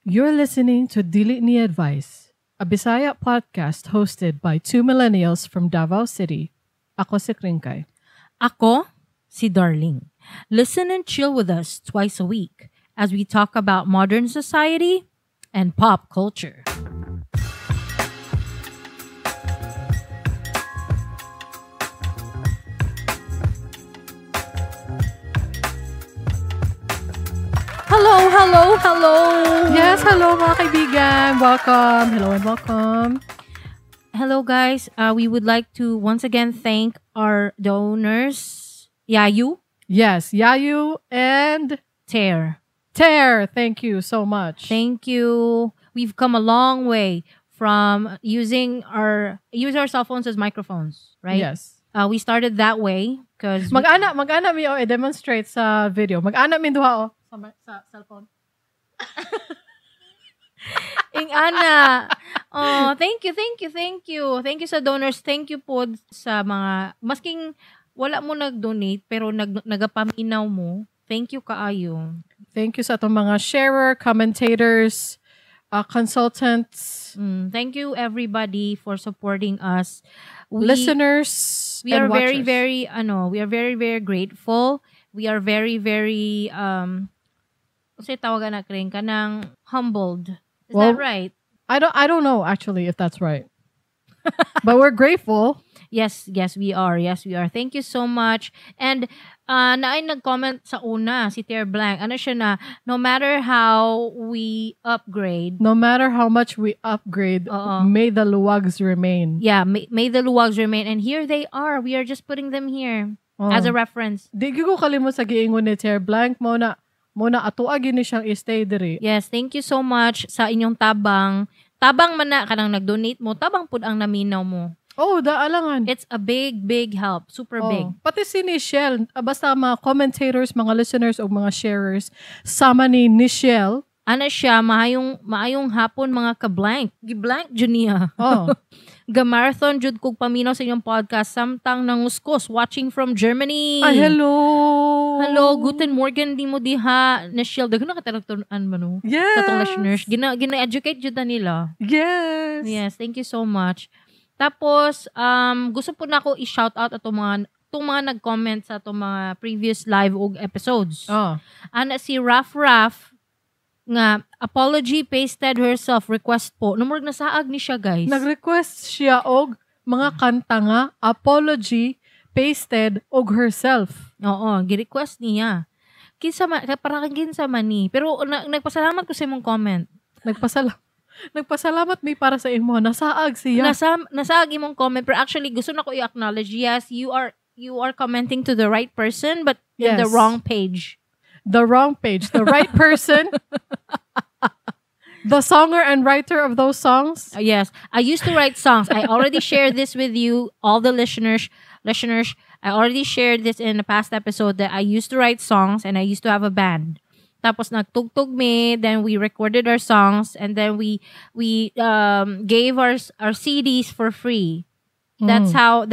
You're listening to Dili Ni Advice, a Bisaya podcast hosted by two millennials from Davao City. Ako si Krinkay. Ako, si Darling. Listen and chill with us twice a week as we talk about modern society and pop culture. Hello, hello, hello. Yes, hello mga kaibigan. Welcome. Hello and welcome. Hello, guys. We would like to once again thank our donors, Yayu. Yes, Yayu and Tear. Tear. Thank you so much. Thank you. We've come a long way from using our cell phones as microphones, right? Yes. We started that way because mag-ana mi oh, i-demonstrate sa video. Mag-ana mi duha oh sa cellphone. Ing ana. Oh, thank you, thank you, thank you. Thank you sa donors. Thank you po sa mga masking wala mo nag-donate pero nagapaminaw mo. Thank you kaayo. Thank you sa atong mga sharer, commentators, consultants. Thank you everybody for supporting us. Listeners, we are and very watchers. very we are very very grateful. We are very very unsay tawagan na kring kanang humbled. Is that right? I don't know actually if that's right. But we're grateful. Yes, we are. Yes, we are. Thank you so much. And naay nag-comment sa una si Tear Blank. Ano siya na no matter how we upgrade, no matter how much we upgrade, may the luwags remain. Yeah, may the luwags remain. And here they are. We are just putting them here as a reference. Di ko kalimot sa giingon ni Tear Blank mo na atoa gyud ni siyang i-stay diri. Yes, thank you so much sa inyong tabang. Tabang man na kanang nag-donate mo, tabang pud ang naminaw mo. Oh, daalangan. It's a big, big help. Super big. Pati si Nichelle, basta mga commentators, mga listeners, o mga sharers, sama ni Nichelle. Ana siya, maayong hapon mga ka-blank. Gi-blank jud niya. Oh. Ga-marathon jud kog paminaw sa inyong podcast samtang nanguskos watching from Germany. Ay, hello. Hello, guten Morgen di mo diha. Nichelle, daghan na kataragtunan man no? Yes. Sa tong listeners. Gina-educate jud na nila. Yes. Yes, thank you so much. Tapos, gusto po na ako i-shout out atong mga nag-comment sa atong mga previous live og episodes. Oh. Ana si Raf Raf nga apology pasted herself request po. Numurag nasaag ni siya, guys. Nag-request siya og mga kanta nga apology pasted og herself. Oo, gi-request niya. Kinsa man, parang kinsa man ni. Pero nagpasalamat ko sa imong comment. Nagpasalamat mi para sa imo. Nasaag siya. Nasaag imong comment. Pero actually, gusto na ko i-acknowledge. Yes, you are commenting to the right person, but in the wrong page. The wrong page. The right person. The songer and writer of those songs. Yes. I used to write songs. I already shared this with you, all the listeners. I already shared this in the past episode that I used to write songs and I used to have a band. Tapos nagtugtog me, then we recorded our songs, and then we gave our CDs for free. That's how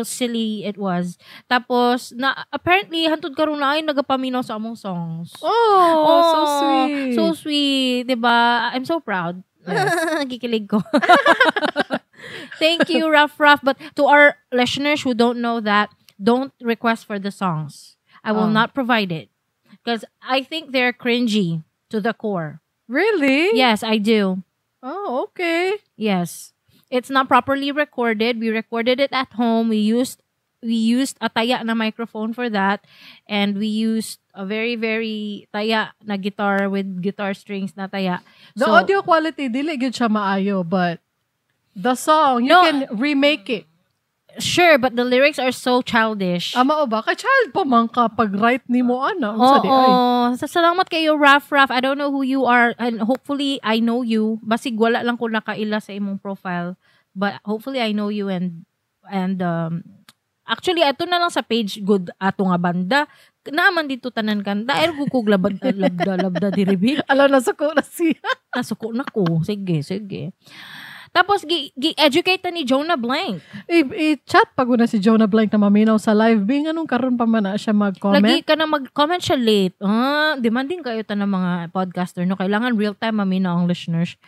silly it was. Tapos na apparently hantud karon na ay nagapaminaw sa among songs. Oh, so sweet. So sweet, 'di ba? I'm so proud. Yes. Gikilig ko. Thank you, Raf Raf. But to our listeners who don't know that, don't request for the songs. I will not provide it. Because I think they're cringy to the core. Really? Yes, I do. Oh, okay. Yes. It's not properly recorded. We recorded it at home. We used a taya na microphone for that. And we used a very, very taya na guitar with guitar strings na taya. The audio quality, dili gyud siya maayo, but the song, you can remake it. Sure, but the lyrics are so childish. Ama o ba? Ka-child pa man ka pag-write ni mo, ana. Oo. Salamat kayo, Raf Raf. I don't know who you are and hopefully I know you. Basig wala lang ko nakaila sa imong profile. But hopefully I know you and actually ato na lang sa page good ato nga banda. Naaman dito tanan kanta. Ergo kog labda labda diribi. Alam, nasuko na siya. Nasuko na ko. Sige. Tapos gi-educate ta ni Jonah Blank. I-chat pag na si Jonah Blank na maminaw sa live. Bing, anong karon pa man na siya mag-comment? Lagi ka na mag-comment siya late. Ah, demanding kayo ta ng mga podcaster, no? Kailangan real time maminaw ang listeners.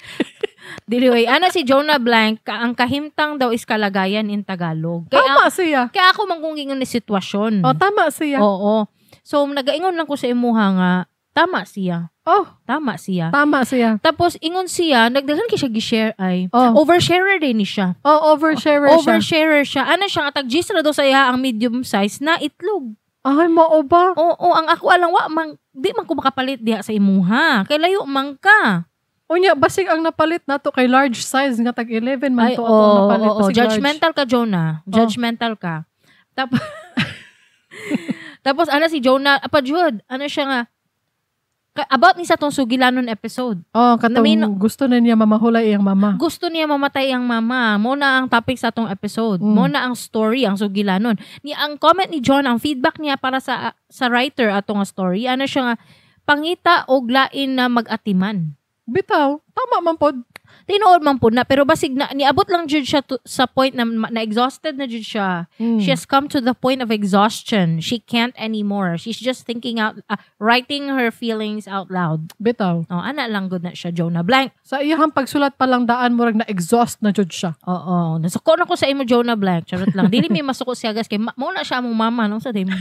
Dili way, ana si Jonah Blank, ang kahimtang daw is kalagayan in Tagalog. Kaya, Tama siya. kaya ako mangkung ni sitwasyon. Oh, tama siya. Oo. So, nagaingon lang ko sa imuha nga, tama siya. Oh, Tama siya. tama siya. Tapos, ingon siya, nagdaghan kay siya gi-share ay. Oh. Oversharer din ni siya. Oh, oversharer siya. Oversharer siya. Ano siya, nga tag na daw sa iya ang medium size na itlog. Ay, mao ba? Oo, ang ako alang wa man di man ko makapalit diha sa imuha. Kay layo man ka. Unya, basig ang napalit nato kay large size nga tag 11 man Ay, to ato ang oo, napalit. oo, Basig large. Judgmental ka, Jonah. Judgmental ka. Tapos, tapos ano si Jonah, apa jud, ano siya nga, about ni sa tong Sugilanon episode. Oh, katong gusto na niya mamahulay iyang mama. Gusto niya mamatay ang mama. Mo na ang topic sa atong episode. Mo na ang story, ang Sugilanon. Ni ang comment ni John, ang feedback niya para sa writer atong story, ano siya nga, pangita og lain na mag-atiman. Bitaw, tama man pod. Tinuod man po na, pero basig na, niabot lang jud siya sa point na na-exhausted na jud siya. She has come to the point of exhaustion. She can't anymore. She's just thinking out, writing her feelings out loud. Bitaw. Oh, ana lang good na siya, Jonah Blank. Sa iyang pagsulat pa lang daan, murag na-exhaust na jud siya. Oo. Nasuko na ko sa imo, Jonah Blank. Charot lang. Dili may masuko siya, guys. Kay mao na siya among mama. No? Sa day mo.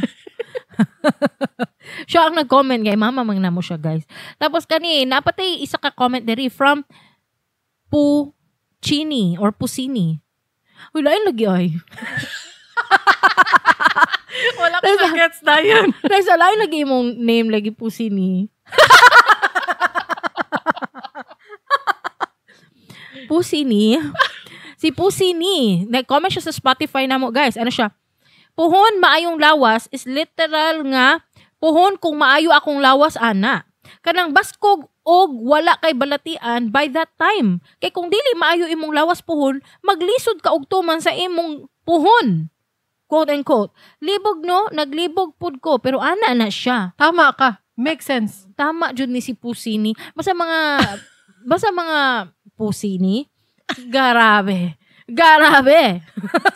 Siya ang nag-comment kay mama mang namo siya, guys. Tapos kani, napatay isa ka comment diri from Puccini or Puccini. Uy, lain lagi ay. Wala ko na gets na yun. Nasa lain lagi imong name lagi Puccini. Puccini. Si Puccini. Nag-comment siya sa Spotify na mo, guys. Ano siya? Puhon maayong lawas is literal nga puhon kung maayo akong lawas ana. Kanang baskog og wala kay balatian by that time. Kay kung dili maayo imong lawas puhon, maglisod ka og tuman sa imong puhon. Quote and quote. Libog no, naglibog pud ko pero ana na siya. Tama ka. Make sense. Tama jud ni si Puccini. Basta mga Puccini. Garabe. Garabe.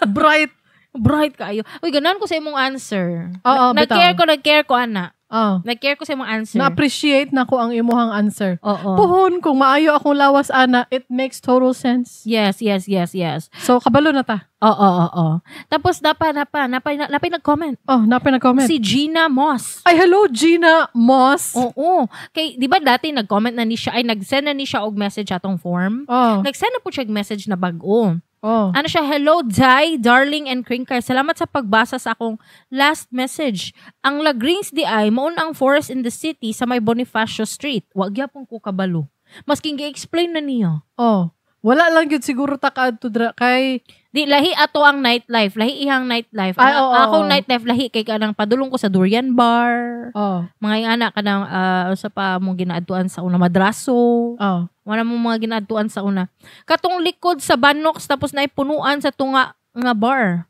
Bright. Bright kaayo. Uy, ganahan ko sa imong answer. Oo, nag-care ko, nag-care ko ana. Oh. Nag-care ko sa imong answer. Na-appreciate na ko ang imuhang answer. Oo. Puhon, kung maayo akong lawas, ana, it makes total sense. Yes, yes, yes, yes. So, kabalo na ta. Oo, oo. Tapos, napa nag-comment. Oh, napa nag-comment. Si Gina Moss. Ay, hello, Gina Moss. Oo. Kay, di ba dati nag-comment na ni siya, ay nag-send na ni siya og message atong form? Oh. Nag-send na po siya og message na bag-o. Oh. Ano siya, hello, Jai, darling, and Krinkay. Salamat sa pagbasa sa akong last message. Ang Lagrings di ay, maun ang forest in the city sa may Bonifacio Street. Wag gyapon ko kabalo. Masking gi-explain na niya. Oh. Wala lang gyud siguro ta kaadto dra kay di lahi ato ang nightlife, lahi ihang nightlife. Ay, oo, akong oo. nightlife lahi kay kanang padulong ko sa Durian Bar. Oh. Mga anak kanang sa pa mong ginaadtuan sa una Madraso. Oh. Wala mong mga ginaadtuan sa una. Katong likod sa Banox tapos naipunuan sa tunga nga bar.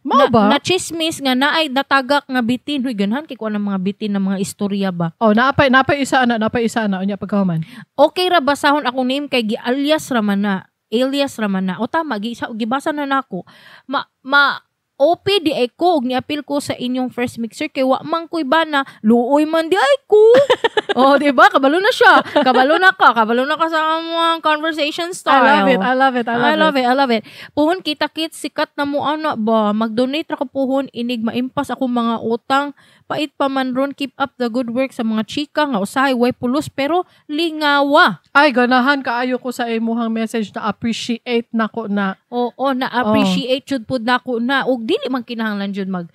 Mao ba? Na chismis nga naay natagak nga bitin. Huy, ganahan kay kuan ang mga bitin ng mga istorya ba. Oh, naapay isa ana, naapay isa ana unya pagkahuman. Okay ra basahon akong name kay gi-alias ra man na. Alias ra man na. O tama, gibasa na nako. Ma OP di ay ko og niapil ko sa inyong first mixer kay wa man ko'y bana, luoy man di ay ko. Oh, di ba? Kabalo na siya. Kabalo na ka. Kabalo na ka sa mga conversation style. I love it. I love it. I love, I love it. I love it. Puhon kita kit sikat na mo ana ba. Mag-donate ra ko puhon inig maimpas akong mga utang. Pait pa man ron, keep up the good work sa mga chika nga usahay way pulos pero lingawa. Ay, ganahan kaayo ko sa imuhang message na appreciate nako na. Oo, na appreciate jud pud nako na. Og dili man kinahanglan jud mag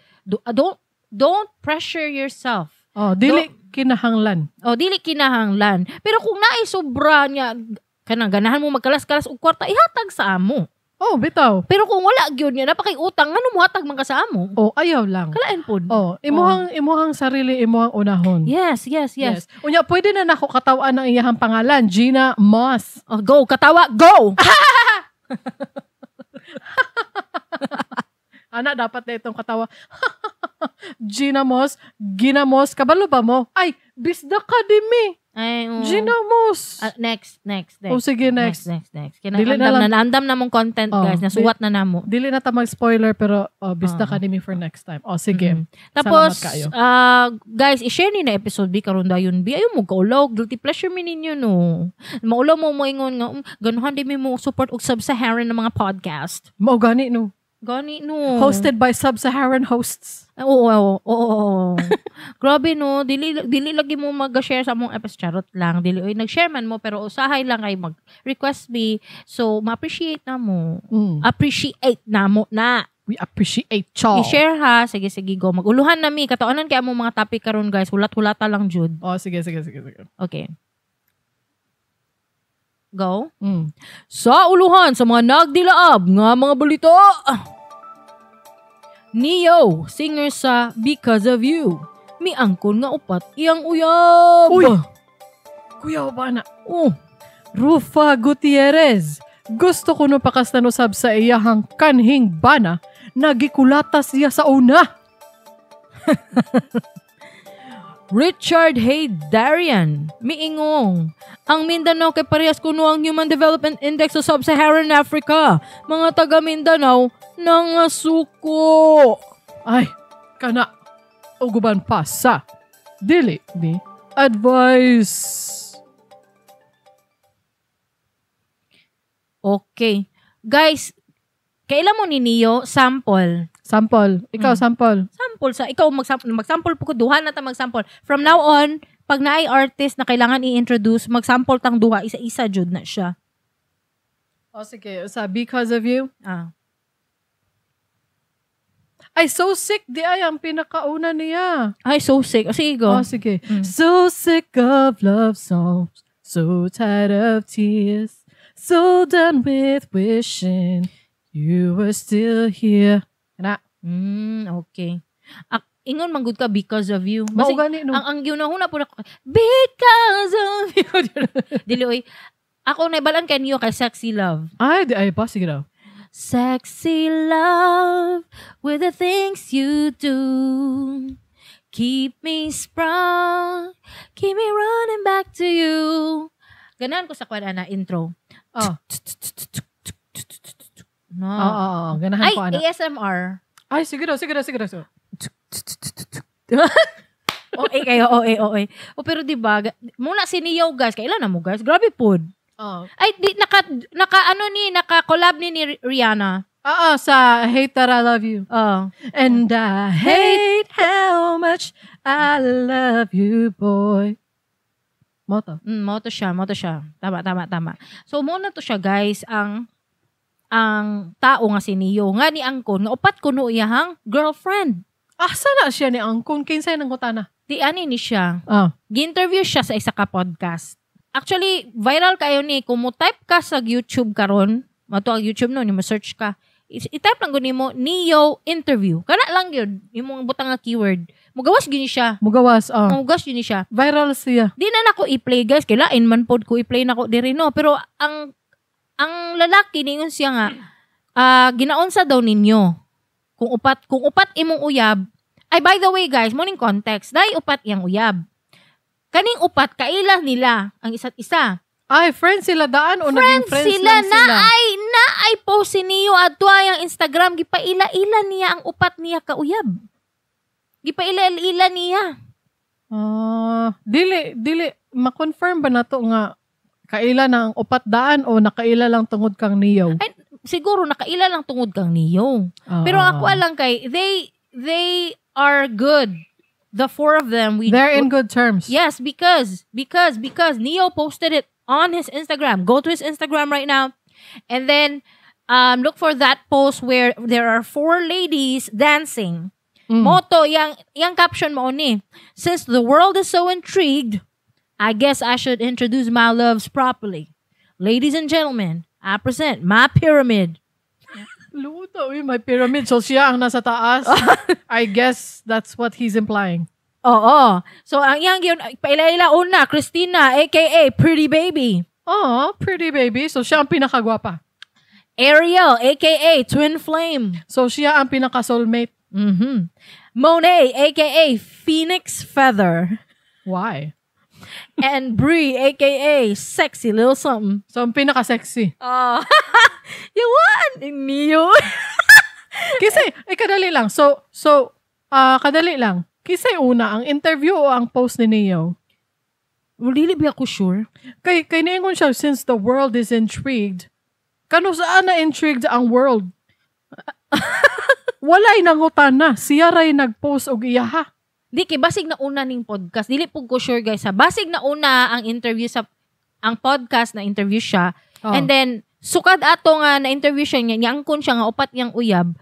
don't pressure yourself. Oh, dili kinahanglan. Oh, dili kinahanglan. Pero kung naay sobra niya kanang ganahan mo magkalas-kalas og kwarta, ihatag sa amo. Oh, bitaw. Pero kung wala gyud niya napakay utang, ngano mohatag man ka sa amo? Oh, ayaw lang. Kalain pod. Oh, imuhang sarili imuhang unahon. Yes, yes, yes. Unya pwede na nako katawan ang iyahang pangalan, Gina Moss. Oh, go katawa, go. Ana dapat na itong katawa. Gina Moss, Gina Moss, kabalo ba mo? Ay, bisda ka di mi. Ay, oo. Ginamos. Ah, next, next, next. Oh, sige, next. Next, next, next. Dili na Kina, andam lang. na, andam na mong content, Oh, guys. Nasuwat na namo. Dili na ta mag-spoiler pero oh, bista Ah. ka nimi for next time. Oh, sige. Tapos, Salamat kayo. Guys, i-share ni na episode B karon dayon B. Ayaw mo kaulaw. Guilty pleasure mi ninyo, no. Maulaw mo moingon nga, ganuhan di mi mo support og sub-Saharan ng mga podcast. Mao gani no. Gani, no. Hosted by Sub-Saharan hosts. Oo. Grabe no, dili lagi mo mag-share sa among episode. Charot lang. Dili oy nag-share man mo pero usahay lang kay mag-request me. So, ma-appreciate na mo. Appreciate na mo na. We appreciate y'all. I-share ha. Sige, sige, go. Maguluhan na mi. Kataonan kay among mga topic karon guys. Hulat-hulata lang, jud. Oh, sige, sige, sige, sige. Okay. Go. Sa uluhan sa mga nagdilaab nga mga balita. Neo, singer sa Because of You. Miangkon nga upat iyang uyab. Uy! Kuya ba na? Oh, Rufa Gutierrez. Gusto ko no pakastan usab sa iyahang kanhing bana. Nagikulata siya sa una. Richard Haydarian, miingong. Ang Mindanao kay parehas kuno ang Human Development Index sa Sub-Saharan Africa. Mga taga Mindanao nangasuko. Ay, kana. Uguban pa sa dili ni advice. Okay. Guys, kailan mo ni Neo sample? Sample. Ikaw, sample. Sample sa ikaw magsample, magsample po ko duha na ta magsample. From now on, pag naay artist na kailangan i-introduce, magsample tang duha isa-isa jud na siya. Oh, sige. Sa Because of You. Ah. Ay, So Sick. Di ay ang pinakauna niya. Ay, so sick. O, sige, go. Oh, sige. So sick of love songs. So tired of tears. So done with wishing you were still here. Na. Okay. Ingon man gud ka because of you. Mao Basi, gani no. ang ginahuna po na because of you. Dili oy. Ako naibalan kay niyo kay Sexy Love. Ay, di ay pa sige daw. Sexy love with the things you do. Keep me sprung, keep me running back to you. Ganahan ko sa kwan ana intro. Oh. No. Oo, oo, oo. Ganahan Ay, ko ana. ASMR. Ay, sige daw, sige daw, sige daw. Sige. Okay kayo, okay, okay. O pero di ba, muna si Neo guys, kailan na mo guys? Grabe pod. Oh. Ay, di, naka ano ni, naka collab ni Rihanna. Oo, sa Hate That I Love You. Oh. And I hate how much I love you, boy. Moto. Mo to siya, mo to siya. Tama, tama, tama. So mo na to siya guys ang tao nga si Neo nga ni angkon nga upat kuno iyahang girlfriend. Asa na siya ni Angkon? Kinsay nang kutana? Di ani ni siya. Ah. Gi-interview siya sa isa ka podcast. Actually, viral kayo ni kung mo type ka sa YouTube karon, mato ang YouTube no, ni mo search ka. I-type lang gud nimo Neo interview. Kana lang gyud imong butang nga keyword. Mugawas gyud ni siya. Mugawas, oh. Mugawas gyud ni siya. Viral siya. Di na nako i-play guys, kay lain man pod ko i-play nako diri no, pero ang lalaki ningon siya nga ginaunsa daw ninyo. Kung upat imong uyab. Ay, by the way guys, morning context, dai upat iyang uyab. Kaning upat kaila nila ang isa't isa. Ay, friends sila daan o naging friends Sila lang na sila? ay post si Neo adto ay ang Instagram gipaila-ila niya ang upat niya ka uyab. Gipaila-ila niya. Ah, dili, ma-confirm ba nato nga kaila na ang upat daan o nakaila lang tungod kang Neo? Ay, siguro nakaila lang tungod kang Neo. Ah, Pero ako alang kay they are good. The four of them we They're in good terms. Yes, because Neo posted it on his Instagram. Go to his Instagram right now and then look for that post where there are four ladies dancing. Moto yang caption mo ni. Since the world is so intrigued, I guess I should introduce my loves properly. Ladies and gentlemen, I present my pyramid. Luto, uy, may pyramid. So siya ang nasa taas. I guess that's what he's implying. Oo. So ang iyang yun, paila-ila una, Christina, aka Pretty Baby. Oh, pretty baby. So siya ang pinakagwapa. Ariel, aka Twin Flame. So siya ang pinaka-soulmate. Mm-hmm. Monet, aka Phoenix Feather. Why? And Brie, aka Sexy Little Something. So, ang pinaka-sexy. Oh. Yawan! Ne-Yo. Kasi, eh, kadali lang. So, kadali lang. Kisay una, ang interview o ang post ni Ne-Yo? Well, dili ba ako sure? Kay niingon siya, "Since the world is intrigued," kano saan na intrigued ang world? Walay nangutana. Siya ray nag-post og iyaha. Di kay basig na una ning podcast. Dili pud ko sure, guys, ha. Basig na una ang interview sa ang podcast na interview siya. Oh. And then sukad ato nga na interview siya niya, niangkon siya nga upat niyang uyab.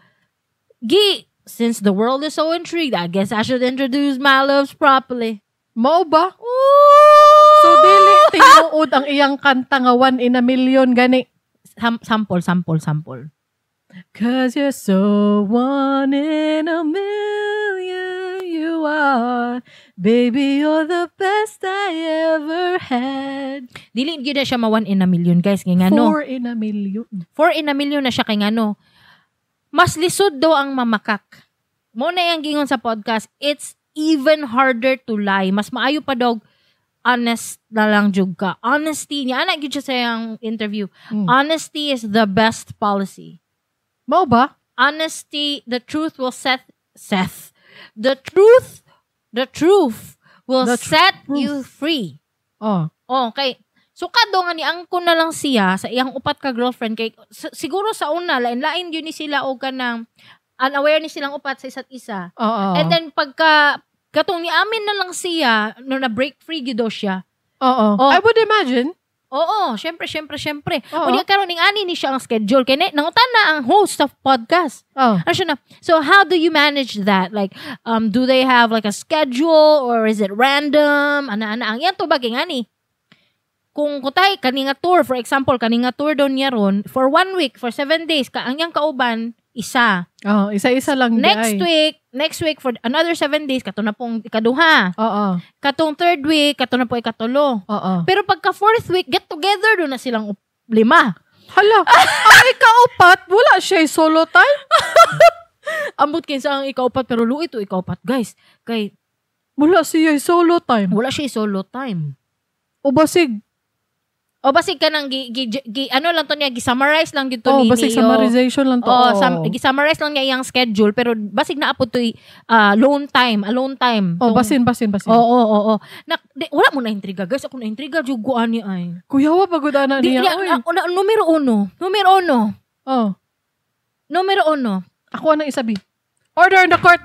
Gi "Since the world is so intrigued, I guess I should introduce my loves properly." Mao ba? Ooh! So dili tinuod ang iyang kanta nga "One in a Million" gani? Sample, sample, sample. "Cause you're so one in a million, you are. Baby, you're the best I ever had." Dili gyud na siya ma one in a million, guys, kay ngano? Four in a million. Four in a million na siya kay ngano? Mas lisod daw ang mamakak. Mo na yung gingon sa podcast, it's even harder to lie. Mas maayo pa daw honest na lang jud ka. Honesty, niya ana gyud siya sa iyang interview. Honesty is the best policy. Mao ba? Honesty, the truth will set Seth. The truth will The set truth. you free. Oh. Oh, kay so kado nga ni angkon na lang siya sa iyang upat ka girlfriend kay siguro sa una lain-lain yun ni sila og kanang unaware ni silang upat sa isa't isa. Oo. And then pagka katong ni amin na lang siya no na break free gyud daw siya. Oo. Oh. I would imagine. Oo, syempre, syempre, syempre. Oo. Unya karon ning ani ni siya ang schedule kay nangutan na ang host of podcast. Oh. Ano siya na? "So how do you manage that? Like, do they have like a schedule or is it random?" Ana ana ang yan to bagay ani. Kung kutay kani nga tour, for example, kani nga tour daw niya ron for one week, for 7 days, ka ang iyang kauban isa. Oh, isa-isa lang di Next ay. week, next week for another 7 days kato na pong ikaduha. Oo. Katong third week, kato na po ikatulo. Oo. Pero pagka fourth week, get together do na silang lima. Hala, ang ikaupat, wala siya solo time? Ambot kinsa ang ikaupat pero luit to ikaupat, guys. Kay Wala siya solo time. wala siya solo time. O basig, O basig ka nang gi ano lang to niya, gi-summarize lang gyud to oh, ni basig Ne-Yo. summarization lang to. Oh, gi-summarize lang niya iyang schedule pero basig naa pod to'y alone time, alone time. Oh, Tong- basin, basin, basin. Oo. Na, di, wala mo na intriga, guys. Ako na intriga jud ko ani ay. Kuya, wa pagod ana Di, niya. di, Oy. ako na, numero uno. Numero uno. Oh, Numero uno. ako anang isabi. Order in the court.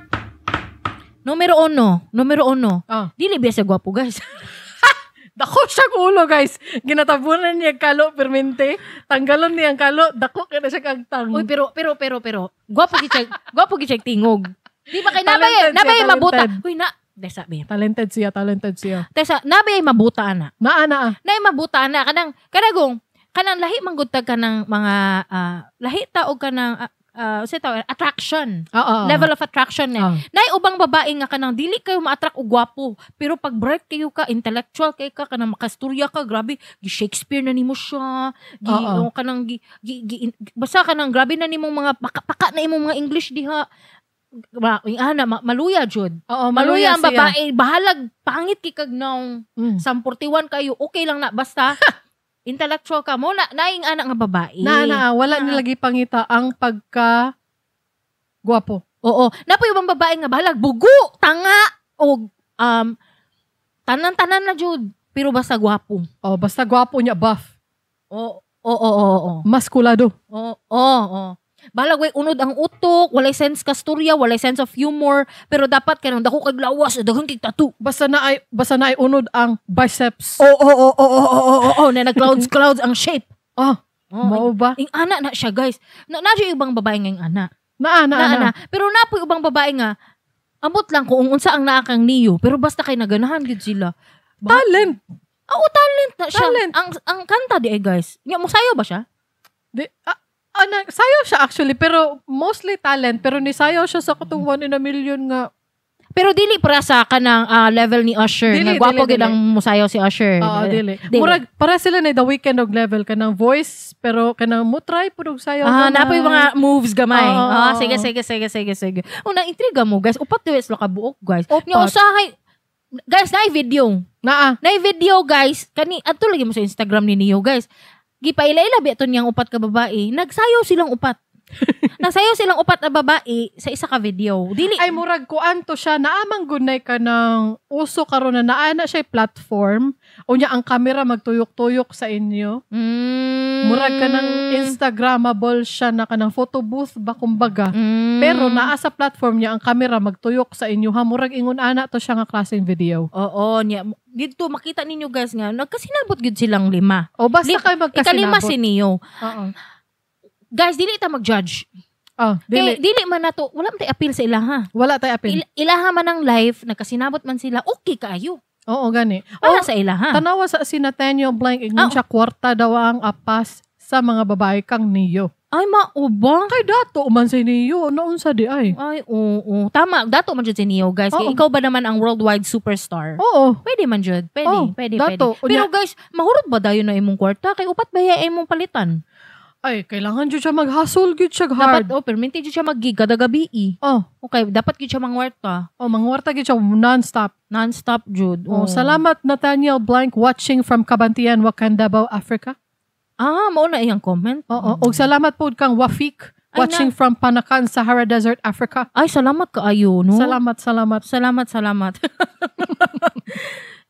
Numero uno. Numero uno. Ah. Dili biya siya gwapo, guys. Dako siya ulo, guys. Ginatabunan niya kalo permente. Tanggalon niya ang kalo. Dako kay na siya kagtang. Uy, pero, pero, pero, pero, gwapo gid siya, gwapo gid siya tingog. Di ba kay nabay, Talented siya, nabay mabuta. talented. Uy, na, Tesa, be. Talented siya, talented siya. Tesa, nabay mabuta ana. Naa, naa. Nay mabuta ana kanang kanagong kanang lahi man gud ta kanang mga lahi ta og kanang unsay tawag, attraction. Oo. Level of attraction eh. Ah. Nay ubang babae nga kanang dili kayo ma-attract og gwapo, pero pag bright kayo ka, intellectual kayo ka, kanang makasturya ka, grabe, gi Shakespeare na nimo siya, gi Oo. oh, kanang gi, basta kanang grabe na nimong mga paka, paka na imong mga English diha. Ma, ana, maluya jud. Oo, Maluya ang siya. babae, bahalag pangit kay kag naong 41 kayo, okay lang na basta intellectual ka mo na naing anak nga babae. Naa, naa. Wala Ah. nilagi pangita ang pagka gwapo. Oo, napoy ubang babae nga bahalag bugo, tanga og tanan-tanan na jud, pero basta gwapo. Oh, basta gwapo niya, buff. Oo. Maskulado. Oo. Bahalag way unod ang utok, walay sense kasturya, walay sense of humor, pero dapat kanang dako kag lawas, daghan kay tattoo. Basta na ay unod ang biceps. Oo, na nag clouds clouds ang shape. Ah, Oh, mao ba? ing ana na siya, guys. Na na ibang babae nga ing ana. Naa, naa, Na, naa. na. Pero napoy ubang babae nga ambot lang kung unsa ang naa kang Ne-Yo, pero basta kay naganahan gid sila. Talent. Oo, talent na siya. Talent. Ang kanta di ay, guys. Nya mo sayo ba siya? Di, sayaw siya actually, pero mostly talent. Pero nisayaw siya sa katong "One in a Million" nga. Pero dili para sa kanang level ni Usher. Dili, Nga gwapo dili, gid ang musayaw si Usher. Oo, dili. Dili. Murag, para sila na The Weeknd og level kanang voice, pero kanang mo try pud og sayaw. Ah, gamay. napoy mga moves gamay. Oo, Ah, oo, sige, oo. sige, sige, sige, sige. Una, intriga mo, guys. Upat diwes lo kabuok, guys. Upat. Nya usahay guys, na video. Naa, Naa. Nay video, guys, kani adto lagi mo sa Instagram ni Ne-Yo, guys. Gipaila-ila bi ato niyang upat ka babae. Nagsayaw silang upat. Nagsayaw silang upat na babae sa isa ka video. Dili Ay, murag kuan to siya, naamang gunay ka ng uso karon na naa na siya platform. Unya ang camera magtuyok-tuyok sa inyo. Murag ka ng Instagrammable siya na kanang photo booth ba kumbaga. Pero naa sa platform niya ang camera magtuyok sa inyo ha. Murag ingon ana to siya nga klaseng video. Oo, niya. Dito makita ninyo, guys, nga nagkasinabot gyud silang lima. O basta kayo magkasinabot. Ikalima si Ne-Yo. Oo. Guys, dili ta mag-judge. Oh, Kay dili. dili man nato, wala man tay appeal sa ilaha. Wala tay appeal. Ilaha man ang life, nagkasinabot man sila, okay kaayo. Oo, gani. Para Oh, sa ilaha. tanawa sa si Nathaniel Blank, ingon Ah. siya kwarta daw ang apas sa mga babae kang Ne-Yo. Ay, mao ba? Kay dato man si Ne-Yo, naunsa di ay. Ay, oo. Tama, dato man jud si Ne-Yo, guys. Kay Oo. ikaw ba naman ang worldwide superstar? Oo. Pwede man jud. Pwede, Oo, pwede, dato. pwede. Pero guys, mahurot ba dayon na imong kwarta? Kay upat ba ya imong palitan? Ay, kailangan jud siya maghustle gyud siya hard. Dapat, oh, perminti jud siya mag-gig kada gabi. Eh. Oh, Okay, dapat gyud siya mangwarta. oh, mangwarta gyud siya non-stop. Non-stop jud. Oh, salamat Nathaniel Blank watching from Cabantian, Wakanda, Africa. Ah, mao na iyang comment. Oo, og salamat pod kang Wafik Ay, watching from Panakan, Sahara Desert, Africa. Ay, salamat kaayo, no? Salamat, salamat. Salamat, salamat.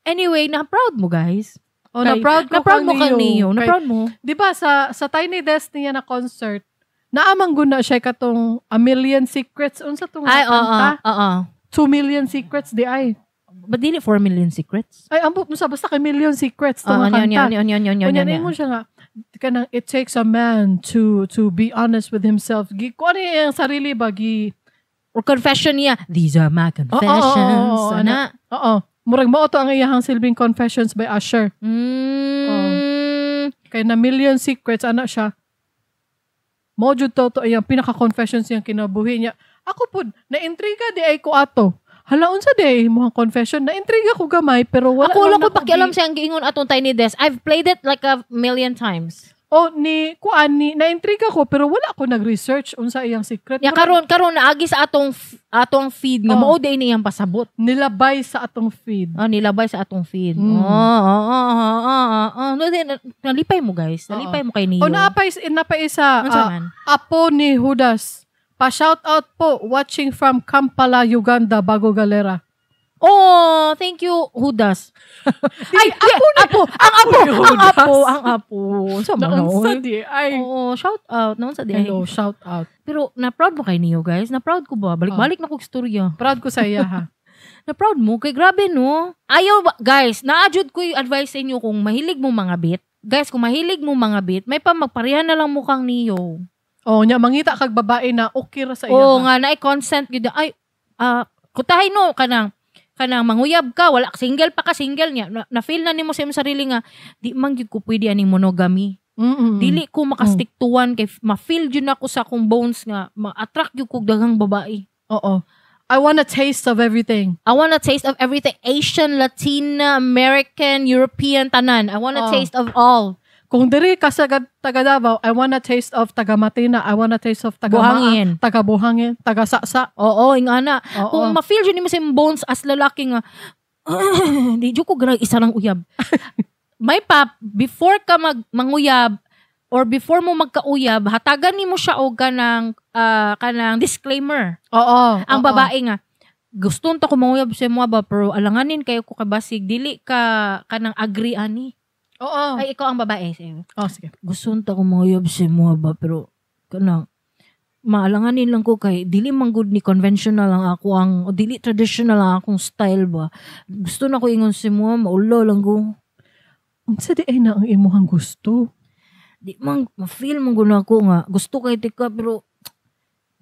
Anyway, na-proud mo, guys. Oh, na-proud ko Na-proud mo kang Ne-Yo. Kay- Na-proud mo. Di ba sa Tiny Desk niya na concert, naamang guna siya katong A Million Secrets unsa tong Ay, oo, kanta? oo. 2 Million Secrets di ay. But dili 4 Million Secrets? Ay, ambot mo sa basta kay Million Secrets tong Ah, kanta. ano, ano, ano, ano, ano, Unya ano. ningon siya nga kanang it takes a man to be honest with himself. Gi kuan niya ang sarili ba gi Or confession niya. These are my confessions. Oo, Ana. Oo. Murag mao to ang iyahang silbing Confessions by Usher. Kay na Million Secrets ana siya. Mao jud to iyang pinaka confessions niyang kinabuhi niya. Ako pud naintriga di ay ko ato. Hala, unsa di ay imong confession? Naintriga ko gamay pero wala Ako wala lang ko nako pakialam sa giingon atong Tiny Desk. I've played it like a million times. O ni kuan ni naintriga ko pero wala ko nag-research unsa iyang secret. Ya karon karon naagi sa atong atong feed nga Oh. mao day ni iyang pasabot. Nilabay sa atong feed. Ah, nilabay sa atong feed. Oh. No, di, nalipay mo, guys. Nalipay mo kay Ne-Yo. O naapay napay isa Unsa man? apo ni Judas. Pa shout out po watching from Kampala, Uganda, Bago Galera. Oh, thank you, Judas. Ay, apo, apo, ang apo, ni ang Judas. apo, ang apo. Sa mo na, Naunsa oy. di ay. Oo, shout out. Naunsa di ay. Hello, shout out. Pero na-proud mo kay Ne-Yo, guys. Na-proud ko ba? Balik-balik na kog istorya. Proud ko sa iya ha. Na-proud mo? Kay grabe, no? Ayaw ba? Guys, naajud ko yung advice sa inyo kung mahilig mo mga bit. Guys, kung mahilig mo mga bit, may pa magpareha na lang mukhang Ne-Yo. Oh, nya mangita kag babae na okay ra sa iya. Oo ha. nga, na-consent gyud. Ay, kutahay no, kanang kanang manguyab ka, wala single pa ka, single niya. Na feel na nimo sa imong sarili nga di man gyud ko pwede aning monogamy. Dili ko makastick to one kay ma-feel gyud nako sa akong bones nga ma-attract gyud kog daghang babae. Oo. I want a taste of everything. I want a taste of everything. Asian, Latina, American, European, tanan. I want a Oh. taste of all. Kung diri ka sa taga Davao, I want a taste of taga Matina, I want a taste of taga Buhangin. Maa, taga Buhangin, taga Saksa. Oo, ingana. Oo. Kung ma-feel jud nimo sa imong bones as lalaki nga, di jud ko ganang isa lang uyab. May pa, before ka manguyab or before mo magkauyab, hatagan nimo siya og kanang disclaimer. Oo. Ang babae nga, gusto ta ko manguyab sa imo ba pero alanganin kayo ko kabasig dili ka kanang agree ani. Oo. Ay, ikaw ang babae. Sige. Oh, sige. Gusto ta ko manguyab sa imo ba pero kanang maalanganin lang ko kay dili man gud ni conventional ang ako ang o dili traditional ang akong style ba. Gusto na ko ingon sa imo, maulo lang ko. Unsa di ay na ang imuhang gusto? Di man ma-feel man gud nako nga gusto kay tika pero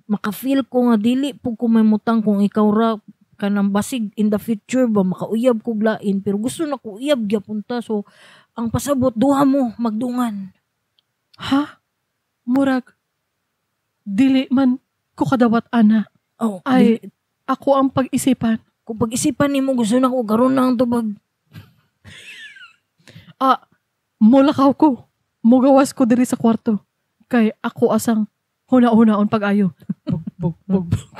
maka-feel ko nga dili pud ko may mutang kung ikaw ra kanang basig in the future ba makauyab kog lain pero gusto na ko uyab gyapon ta, so ang pasabot duha mo magdungan. Ha? Murag dili man ko kadawat ana. Oh, Ay, dili- ako ang pag-isipan. Kung pag-isipan nimo gusto na ko karon na ang tubag. Ah, mulakaw ko. Mugawas ko diri sa kwarto. Kay ako asang huna-hunaon pag-ayo. Bug, bug, bug, bug.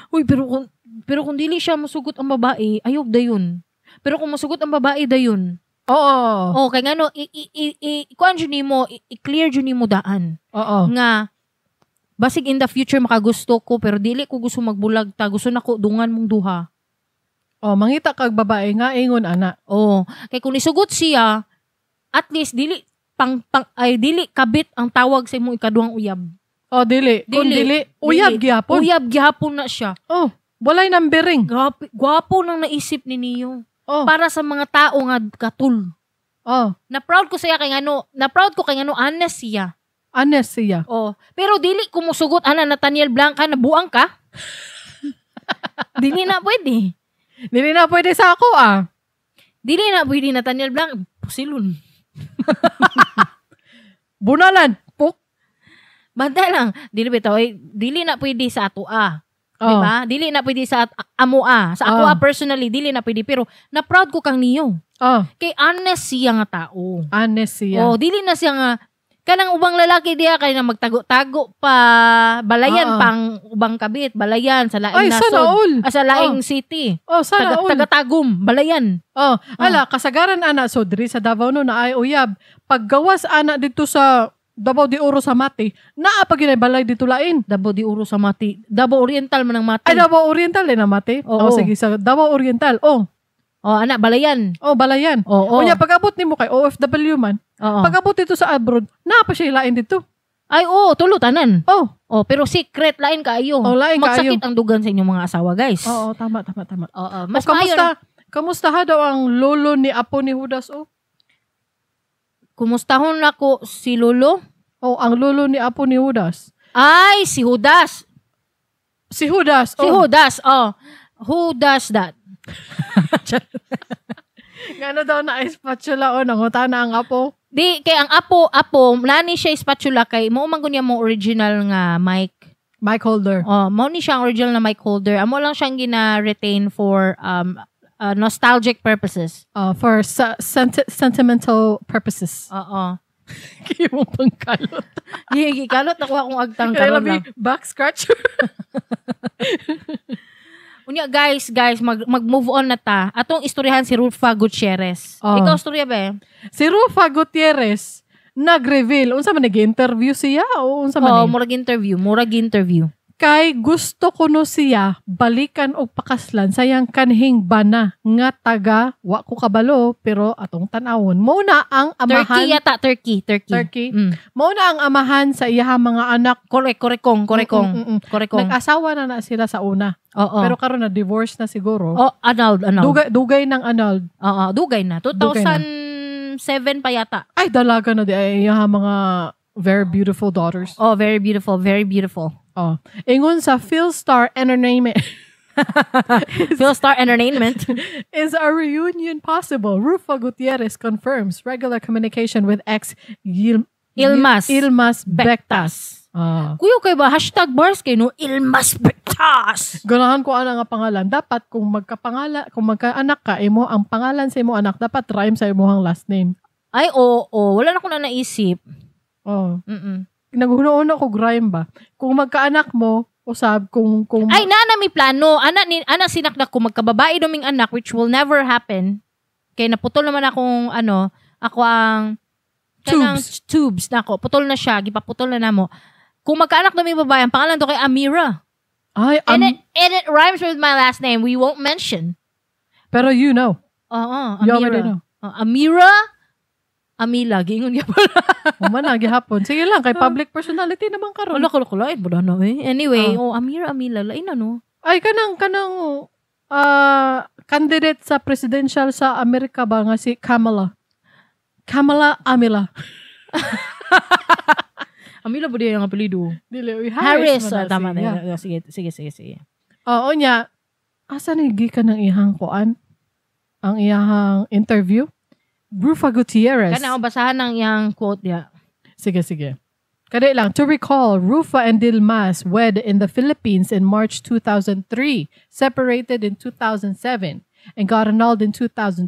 Uy, pero kung Pero kung dili siya musugot ang babae, ayog dayon. Pero kung musugot ang babae, dayon. Oo. Oh, kay ngano i i i, i kuan jud nimo, i-clear jud nimo daan nga basig in the future makagusto ko pero dili ko gusto magbulag ta, gusto nako dungan mong duha. Oh, mangita kag babae nga ingon ana. Oh, kay kung isugot siya, at least dili pang, pang ay dili kabit ang tawag sa imong ikaduhang uyab. Oh, dili. Kung Dili. dili, uyab Dili. gihapon. Uyab gihapon na siya. Oh, walay numbering. Grabe, gwapo nang naisip ni Neo. Oh, Para sa mga tao nga katul. oh, Na proud ko siya kay ngano, na proud ko kay ngano honest siya. Honest siya. Oh, pero dili ko musugot ana Nathaniel Blanca na buang ka. Dili na pwede. Dili na pwede sa ako ah. Dili na pwede Nathaniel Blanca. Pusilon. Bunalan. Puk. Banta lang. Dili bitaw eh, dili na pwede sa ato ah. Oh. Diba? Dili na pwede sa amo ah. Sa ako Oh. ah, personally dili na pwede pero na proud ko kang niyo. Oh, Kay honest siya nga tao. honest siya. Oh, dili na siya nga kanang ubang lalaki diya kay na magtago-tago pa, balayan pang ubang kabit, balayan sa laing Ay, nasod. sana all. Ah, sa laing city. Oh, sana all. Taga-tagum, balayan. Oh, ala, kasagaran ana so diri sa Davao no na ay uyab. Paggawas ana dito sa Davao de Oro sa Mati, naa pa ginay balay dito lain. Davao de Oro sa Mati. Davao Oriental man ang Mati. Ay, Davao Oriental eh na Mati. Oo. Oh, sige sa Davao Oriental. Oh, Oh, ana balayan. oh balayan. Oo. Unya pag-abot nimo kay OFW man, Oo. pag-abot dito sa abroad, naa pa siya lain dito. Ay, oo, tulo tanan. Oh, Oh, pero secret lain kaayo. Oh, lain kaayo. Magsakit ang dugan sa inyong mga asawa, guys. Oo, tama tama tama. Oo, mas Oh, maayo. kamusta? Kamusta ha daw ang lolo ni apo ni Judas oh? Kumustahon nako si Lolo? Oh, ang lolo ni apo ni Judas. Ay, si Judas. Si Judas. Si Oh. Judas, oh. Who does that? Ngano daw na spatula o nanguta na ang apo. Di kay ang apo, apo nani siya spatula kay mao man gunya mo original nga mic. Mic holder. Oh, mao ni siya ang original na mic holder. Amo lang siyang gina-retain for nostalgic purposes. For sentimental purposes. Oo. Kaya mo pangkalot. Gikalot na kuha akong agtang Kaya karon labi, lang. back scratcher. Unya guys, mag-move on na ta. Atong istoryahan si Rufa Gutierrez. Oh. Ikaw istorya ba? Eh? Si Rufa Gutierrez, nag-reveal. Unsa man nag-interview siya o unsa man Oh, ni? murag interview, murag interview. Kay gusto kuno siya balikan og pakaslan sayang kanhing bana nga taga wa ko kabalo pero atong tan-awon mo na ang amahan. Turkey yata, Turkey, Turkey. Turkey. Mo na ang amahan sa iyahang mga anak. Correct, correctong, correctong. Correctong. Nag-asawa na na sila sa una. Oo. Pero karon na divorce na siguro. Oh, annulled, annulled. Dugay dugay ng annulled. Oo, dugay na. Dugay na. 2007 pa yata. Ay dalaga na di ay iyahang mga very beautiful daughters. Oh, very beautiful, very beautiful. Oh. Ingon sa Philstar Entertainment. Philstar Entertainment. Is a reunion possible? Rufa Gutierrez confirms regular communication with ex Ilmas. Ilmas Bektas. Bektas. Ah. Kuyo kay ba hashtag bars kay no Ilmas Bektas. Ganahan ko ana nga pangalan. Dapat kung magkapangala, kung magkaanak ka, imo ang pangalan sa imo anak dapat rhyme sa imong last name. Ay, oo, oo. Wala na ko na naisip. Oh. Mm-mm. Naghuno-uno ko rhyme ba? Kung magkaanak mo, usab kung Ay, na may plano. Ana ni ana sinakdak ko magkababae duming anak which will never happen. Kay naputol naman akong ano, ako ang kanang Tubes. tubes nako. Putol na siya, gipaputol na namo. Kung magkaanak duming babae, ang pangalan to kay Amira. ay And it rhymes with my last name. We won't mention. pero you know. Oo, You already Amira. know. Oh, Amira Amila, giingon niya pala. Human na gihapon. Sige lang kay public personality naman karon. Wala ko lain ba na eh. Anyway, Ah. oh Amira Amila, lain na no. Ay kanang kanang candidate sa presidential sa Amerika ba nga si Kamala. Kamala Amila. Amila ba diya ang apelyido? Dili, uy, Harris, Harris. man ah, tama siya. na. Sige, sige, sige, sige. Oo niya. Asa ni gikan ng ihang kuan? Ang iyahang interview? Rufa Gutierrez. Kana ako basahan ang iyang quote niya. Sige, sige. Kadi lang, to recall, Rufa and Dilmas wed in the Philippines in March 2003, separated in 2007, and got annulled in 2012.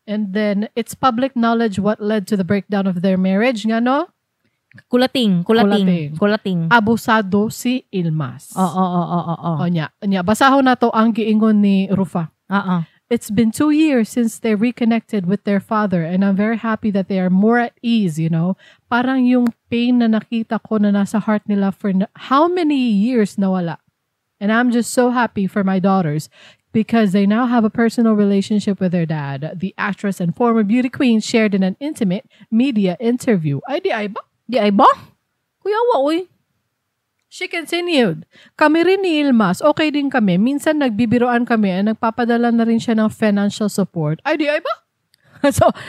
And then, it's public knowledge what led to the breakdown of their marriage. Nga no? Kulating, kulating, Kulating. kulating. Abusado si Yilmaz. Oo. O nya, nya basahon nato ang giingon ni Rufa. Oo. It's been 2 years since they reconnected with their father, and I'm very happy that they are more at ease. Parang yung pain na nakita ko na nasa heart nila for how many years nawala. And I'm just so happy for my daughters because they now have a personal relationship with their dad. The actress and former beauty queen shared in an intimate media interview. Ay, di ay ba? Di ay ba? Kuya wa oy. She continued, "Kami rin ni Yilmaz, okay din kami. Minsan nagbibiroan kami at nagpapadala na rin siya ng financial support." Ay, di ay ba?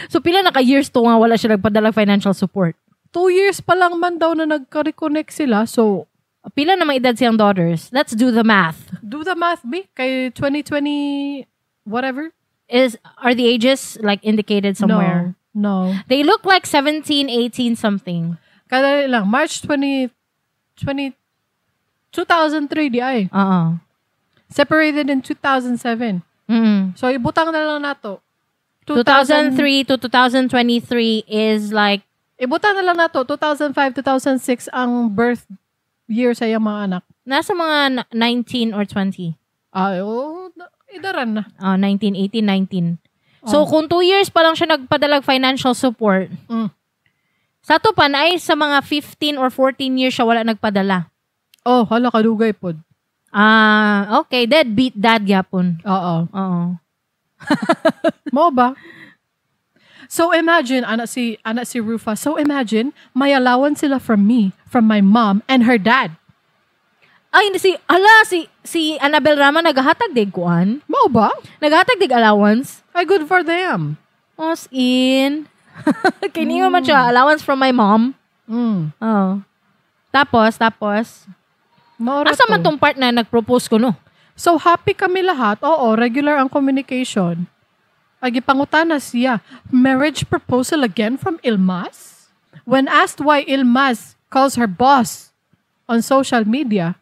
So pila na ka years to nga wala siya nagpadala financial support? 2 years pa lang man daw na nagka-reconnect sila. So, Pila na may edad siyang daughters? Let's do the math. Do the math, B. Kay 2020, whatever. Is are the ages like indicated somewhere? No. No. They look like 17, 18 something. Kadali lang. March 20, 20, 2003 di ay. Oo. Separated in 2007. So, ibutang na lang nato. 2003 to 2023 is like Ibutang na lang nato. 2005, 2006 ang birth year sa iyang mga anak. Nasa mga 19 or 20. Ay, oh, idaran na. 19, 18, 19. So, kung 2 years pa lang siya nagpadalag financial support, sa to pa na ay sa mga 15 or 14 years siya wala nagpadala. Oh, hala, kadugay pod. Ah, okay. Deadbeat dad gyapon. Oo. Oo. Mo ba? So imagine, ana si Rufa. So imagine, may allowance sila from me, from my mom, and her dad. Ay, si, ala, si Annabel Rama naghahatag dig kuan. Mo ba? Naghahatag dig allowance. Ay, good for them. As in. Kini man siya, allowance from my mom. Oo. Tapos, Maura asa man to. tong part na nag-propose ko, no? So happy kami lahat. Oo, regular ang communication. Ay, gipangutana siya. Marriage proposal again from Yilmaz? When asked why Yilmaz calls her boss on social media,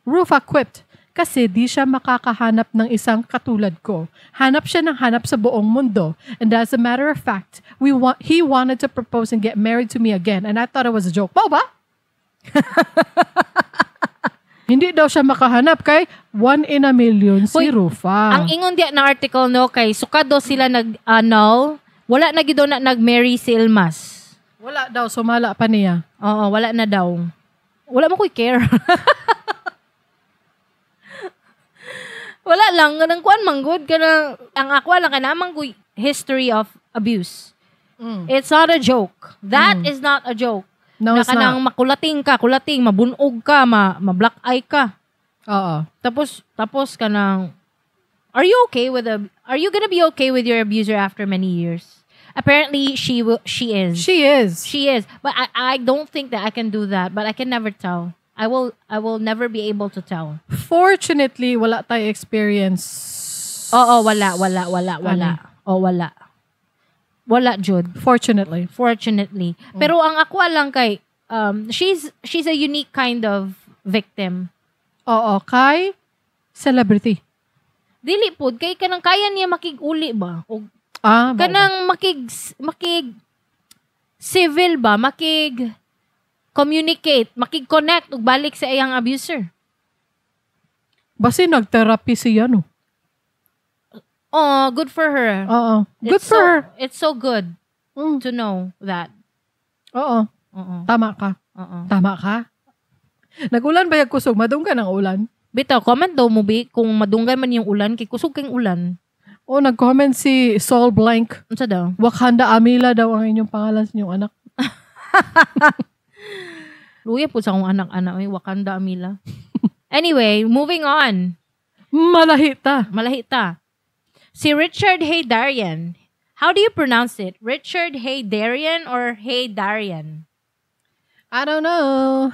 Rufa quipped, "Kasi di siya makakahanap ng isang katulad ko. Hanap siya ng hanap sa buong mundo. And as a matter of fact, we want he wanted to propose and get married to me again, and I thought it was a joke." Mao ba? Hindi daw siya makahanap kay one in a million si Hoy, Rufa. Ang ingon diya na article, no, kay sukado sila nag-annul, wala na gid na nag-marry si Yilmaz. Wala daw, sumala pa niya. Oo, wala na daw. Wala mo ko'y care. Wala lang, kanang kuan man gud, kanang ang ako lang kanang man ko'y history of abuse. It's not a joke. That is not a joke. No, Na it's kanang not. makulating ka, kulating, mabunog ka, ma-black eye ka. Oo. Tapos kanang are you gonna be okay with your abuser after many years? Apparently she will, she is. She is. She is. But I don't think that I can do that, but I can never tell. I will never be able to tell. Fortunately, wala tayo experience. Oo, wala, wala, wala, wala. Oh, wala. Wala, jud. Fortunately. Fortunately. Pero ang ako lang kay she's a unique kind of victim. Oo, kay celebrity. Dili pod kay kanang kaya niya makig-uli ba? O Ah, mao ba? Kanang makig civil ba, makig communicate, makig connect ug balik sa iyang abuser. Basi nag-therapy siya, no? Oh, good for her. Oo. Good It's for her. It's so good to know that. Oo. Oo. Tama ka. Oo. Tama ka. Nag-ulan ba yung kusog? Madunggan ang ulan? Bitaw, comment daw mo bi kung madunggan man yung ulan kay kusog kay ulan. Oh, nag-comment si Saul Blank. Unsa daw? Wakanda Amila daw ang inyong pangalan sa inyong anak. Luya po sa akong anak-anak, oy, Wakanda Amila. Anyway, moving on. Malahita. Malahita. Si Richard Heydarian. How do you pronounce it? Richard Heydarian or Heydarian? I don't know.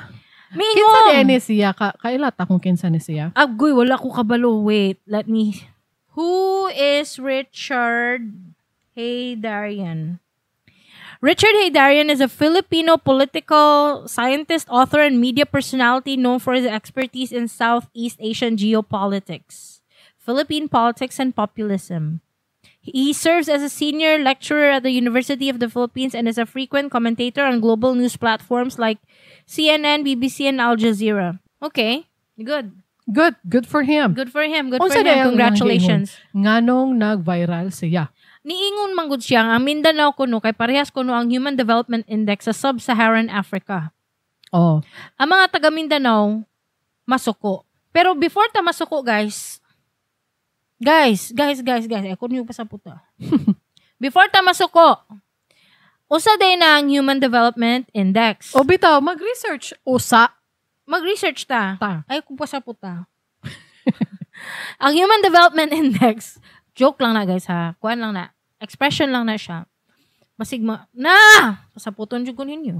Mingon! Kinsa di ni siya? Kailat akong kinsa ni siya. Agoy, wala ko kabalo. Wait, let me... Who is Richard Heydarian? Richard Heydarian is a Filipino political scientist, author, and media personality known for his expertise in Southeast Asian geopolitics, Philippine politics, and populism. He serves as a senior lecturer at the University of the Philippines and is a frequent commentator on global news platforms like CNN, BBC, and Al Jazeera. Okay, good. Good. Good for him. Good for him. Good Unsa for him. dayon ang Congratulations. Nganong nag-viral siya? Niingon manggod siya ang Mindanao kuno kay parehas kuno ang Human Development Index sa Sub-Saharan Africa. Oh. Ang mga taga Mindanao masuko. Pero before ta masuko, guys, guys, guys, guys, guys, ako niyo pa sa puta. Before ta masuko, usa day na ang Human Development Index. O bitaw, mag-research. Usa Mag-research ta. ta. Ay, kung pa sa puta. Ang Human Development Index, joke lang na, guys, ha. Kuan lang na. Expression lang na siya. Basig ma, na! Pasaputon jud ko ninyo.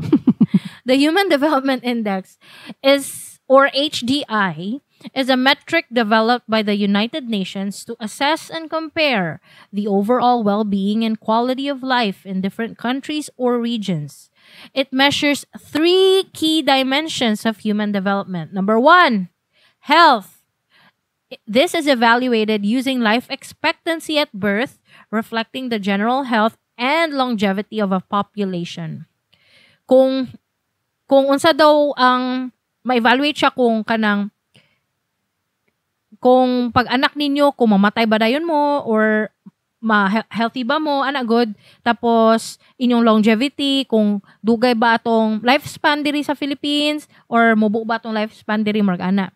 The Human Development Index is, or HDI, is a metric developed by the United Nations to assess and compare the overall well-being and quality of life in different countries or regions. It measures three key dimensions of human development. Number one, health. This is evaluated using life expectancy at birth, reflecting the general health and longevity of a population. Kung unsa daw ang ma-evaluate siya kung kanang kung pag anak ninyo, kung mamatay ba dayon mo or ma healthy ba mo, ana good. Tapos inyong longevity, kung dugay ba atong lifespan diri sa Philippines or mubo ba atong lifespan diri, murag ana.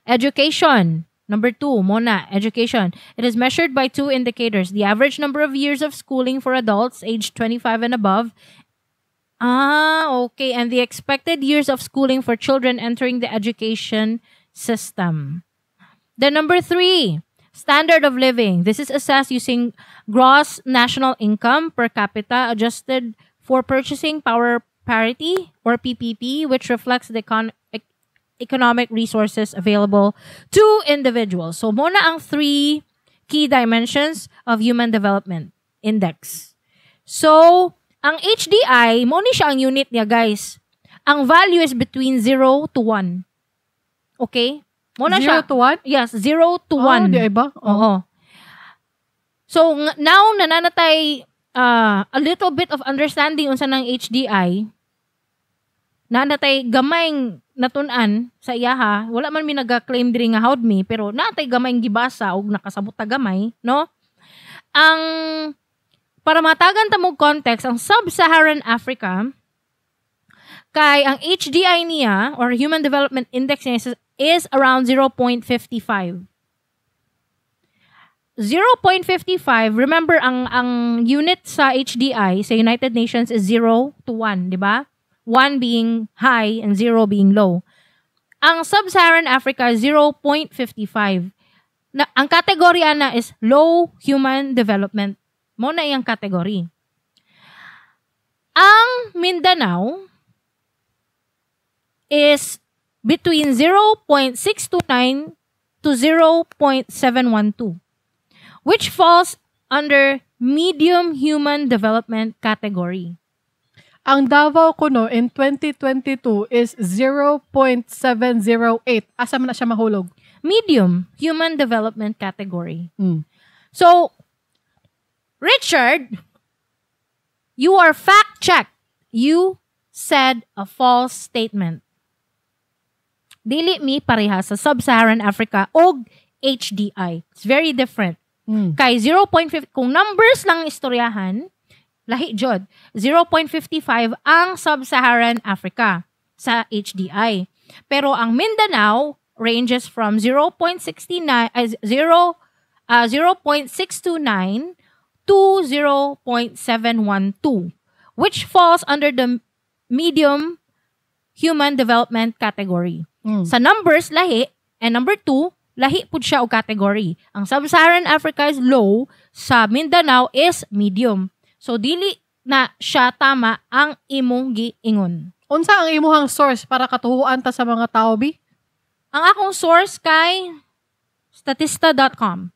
Education. Number two, mao na, education. It is measured by two indicators: the average number of years of schooling for adults aged 25 and above. Ah, okay. And the expected years of schooling for children entering the education system. Then number three, standard of living. This is assessed using gross national income per capita adjusted for purchasing power parity or PPP, which reflects the economic resources available to individuals. So, mao na ang three key dimensions of Human Development Index. So, ang HDI, mao ni siya ang unit niya, guys. Ang value is between 0 to 1. Okay? Mao na siya. 0 to 1? Yes, 0 to Oh, 1. di ay ba? Oh. Oo. So, now, naa na tay a little bit of understanding unsa ng HDI, naa na tay gamayng natun-an sa iyaha, wala man mi naga-claim diri nga howd mi, pero naa tay gamayng gibasa og nakasabot ta gamay, no? Ang para matagan ta mo context, ang Sub-Saharan Africa kay ang HDI niya or Human Development Index niya is around 0.55. 0.55, remember ang unit sa HDI sa United Nations is 0 to 1, di ba? 1 being high and 0 being low. Ang Sub-Saharan Africa 0.55. Na, ang category ana is low human development. Mao na iyang category. Ang Mindanao is between 0.629 to 0.712, which falls under medium human development category. Ang Davao kuno in 2022 is 0.708. Asa man na siya mahulog? Medium human development category. So, Richard, you are fact-checked. You said a false statement. Dili mi pareha sa Sub-Saharan Africa og HDI. It's very different. Kay 0.5, kung numbers lang ang istoryahan, lahi jud. 0.55 ang Sub-Saharan Africa sa HDI. Pero ang Mindanao ranges from 0.69 0.629 to 0.712, which falls under the medium human development category. Sa numbers, lahi. And number two, lahi pud siya og category. Ang Sub-Saharan Africa is low, sa Mindanao is medium. So, dili na siya tama ang imong giingon. Unsa ang imuhang source para katuhuan ta sa mga tao, bi? Ang akong source kay statista.com,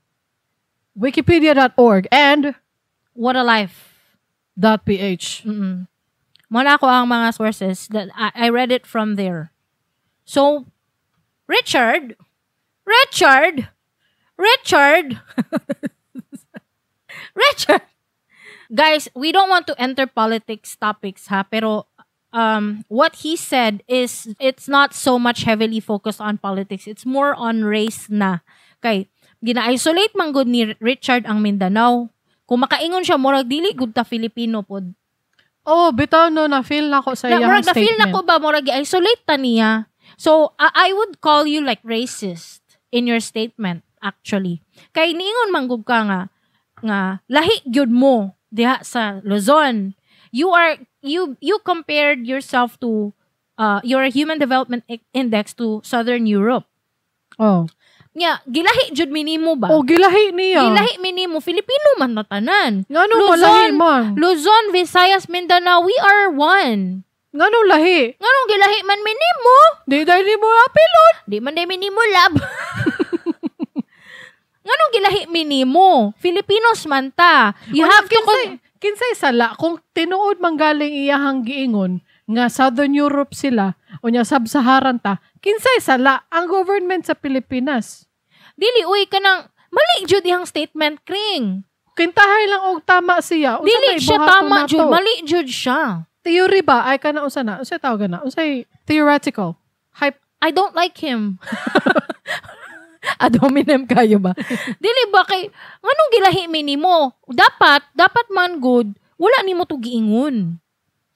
Wikipedia.org and What a Life. .ph. Mao na ako ang mga sources that I read it from there. So, Richard, Richard, Richard, Richard! Guys, we don't want to enter politics topics, ha? Pero what he said is it's not so much heavily focused on politics. It's more on race na. Kay, gina-isolate man gud ni Richard ang Mindanao. Kung makaingon siya, murag dili gud ta Filipino pod. Oh, bitaw no, na-feel na ko sa Na, iyang murag na-feel statement. na ko ba, murag gi-isolate ta niya. So, I would call you like racist in your statement, actually. Kay niingon man gud ka nga lahi gyud mo diha sa Luzon. You are you you compared yourself to your Human Development Index to Southern Europe. Oh. Nya, gilahi jud mi nimo ba? Oh, gilahi niya. Gilahi mi nimo, Filipino man na tanan. Ngano Luzon, malahi man? Luzon, Visayas, Mindanao, we are one. Ngano lahi? Nganong gilahi man mi nimo? Di dahil ni mo apilon. Di man day minimo lab. Nganong gilahi mi nimo? Filipinos man ta. You Wala, have to kinsay sala kung tinuod man galing iyahang giingon nga Southern Europe sila o nya Sub-Saharan ta, kinsay sala ang government sa Pilipinas. Dili uy kanang mali jud iyang statement, Kring. Kintahay lang og tama siya. Unsa Dili may siya buhaton tama nato? jud, mali jud siya. Theory ba? Ay kana unsa na? Unsay tawag na? Unsay theoretical? Hype. I don't like him. Ad hominem kayo ba? Dili ba kay nganong gilahi mi nimo? Dapat man good, wala nimo to giingon.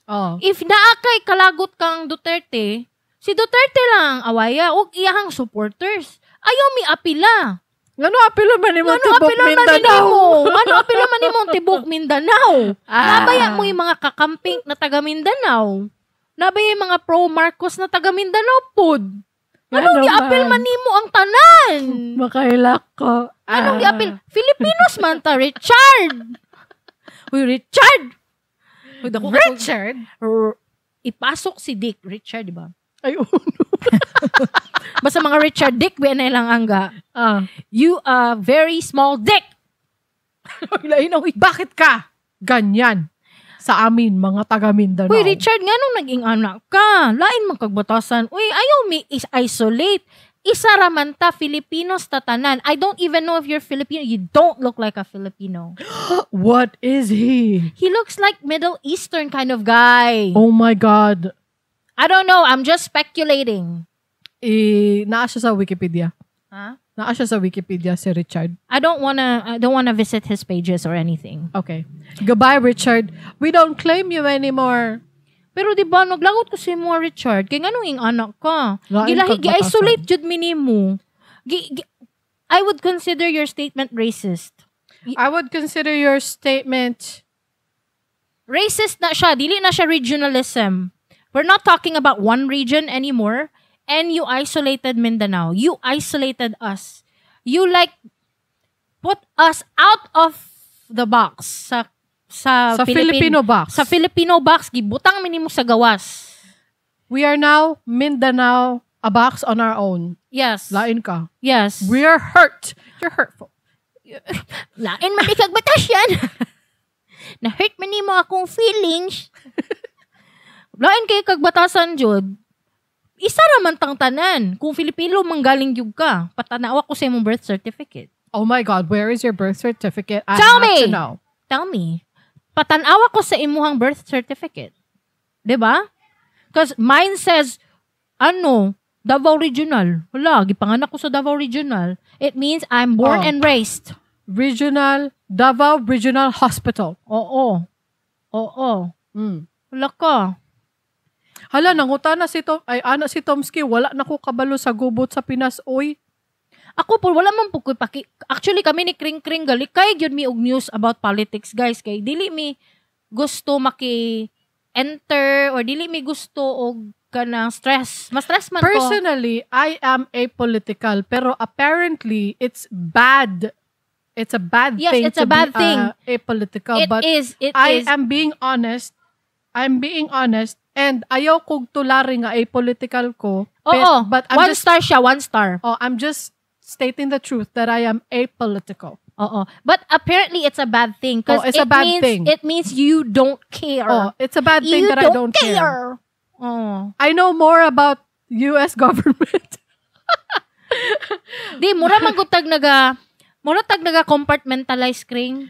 Oh. If naa kay kalagot kang Duterte, si Duterte lang ang awaya ug iyahang supporters. Ayaw mi apila. Ngano apilon man nimo Ngano tibok apila man Mindanao? nimo? Ngano apila man nimo ang tibok Mindanao? Ah. Nabaya mo yung mga kakamping na taga Mindanao. Nabaya yung mga pro Marcos na taga Mindanao pod. Anong Ngano giapil man nimo ang tanan? Makailak ko. Anong Ah. giapil? Filipinos man ta, Richard! Uy, Richard! Uy, dako ka- Richard? Ipasok si Dick. Richard, di ba? Ay, uno. Basta mga Richard Dick, ba na ilang angga. Ah. You a very small dick! Lain na, uy. Bakit ka ganyan sa amin, mga taga Mindanao? Uy, Richard, nga nung naging anak ka, lain man kagbatasan. Uy, ayaw mi is isolate. Isa raman ta, Filipinos tatanan. I don't even know if you're Filipino. You don't look like a Filipino. What is he? He looks like Middle Eastern kind of guy. Oh my God. I don't know. I'm just speculating. Eh, naa siya sa Wikipedia. Huh? Naa siya sa Wikipedia si Richard. I don't wanna visit his pages or anything. Okay. Goodbye, Richard. We don't claim you anymore. Pero di ba naglagot ko si mo Richard kay nganong ing anak ka? Lain Gilahi kag gi-isolate jud mi nimo. I would consider your statement racist. I would consider your statement Racist na siya, dili na siya regionalism. We're not talking about one region anymore. And you isolated Mindanao. You isolated us. You like put us out of the box sa sa Filipino box. Sa Filipino box gibutang mi nimo sa gawas. We are now Mindanao, a box on our own. Yes. Lain ka. Yes. We are hurt. You're hurtful. Lain man di kag batas yan. Na-hurt man nimo akong feelings. Lain kay kag batasan jud. Isa ra man tang tanan. Kung Filipino manggaling jud ka, patanawa ko sa imong birth certificate. Oh my God, where is your birth certificate? I Tell have me! to know. Tell me. Patanawa ko sa imuhang birth certificate. 'Di ba? Cause mine says ano, Davao Regional. Wala, gipanganak ko sa Davao Regional. It means I'm born Oh. and raised. Regional, Davao Regional Hospital. Oo. Oo. Wala ka. Hala, nanguta na si Tom, ay, ana si Tomsky, wala na ko kabalo sa gubot sa Pinas, oy. Ako po, wala man po ko'y paki... Actually, kami ni Kring Kring gali. Kay gyud mi og news about politics, guys. Kay dili mi gusto maki enter or dili mi gusto og kanang stress. Mas stress man ko. Personally, I am apolitical, pero apparently, it's bad. It's a bad Yes, thing it's a to bad be, thing. Apolitical. It but is. It I is. am being honest. I'm being honest. And ayaw kong tulari nga apolitical ko. Oo. But I'm One just, star siya. One star. oh, I'm just stating the truth that I am apolitical. Oo. But apparently, it's a bad thing. 'Cause Oh, it's a it bad means, thing. It means you don't care. Oh, it's a bad thing You that I don't care. Oo. I know more about US government. Di, mura man gud tag naga, mura tag naga compartmentalize, Kring.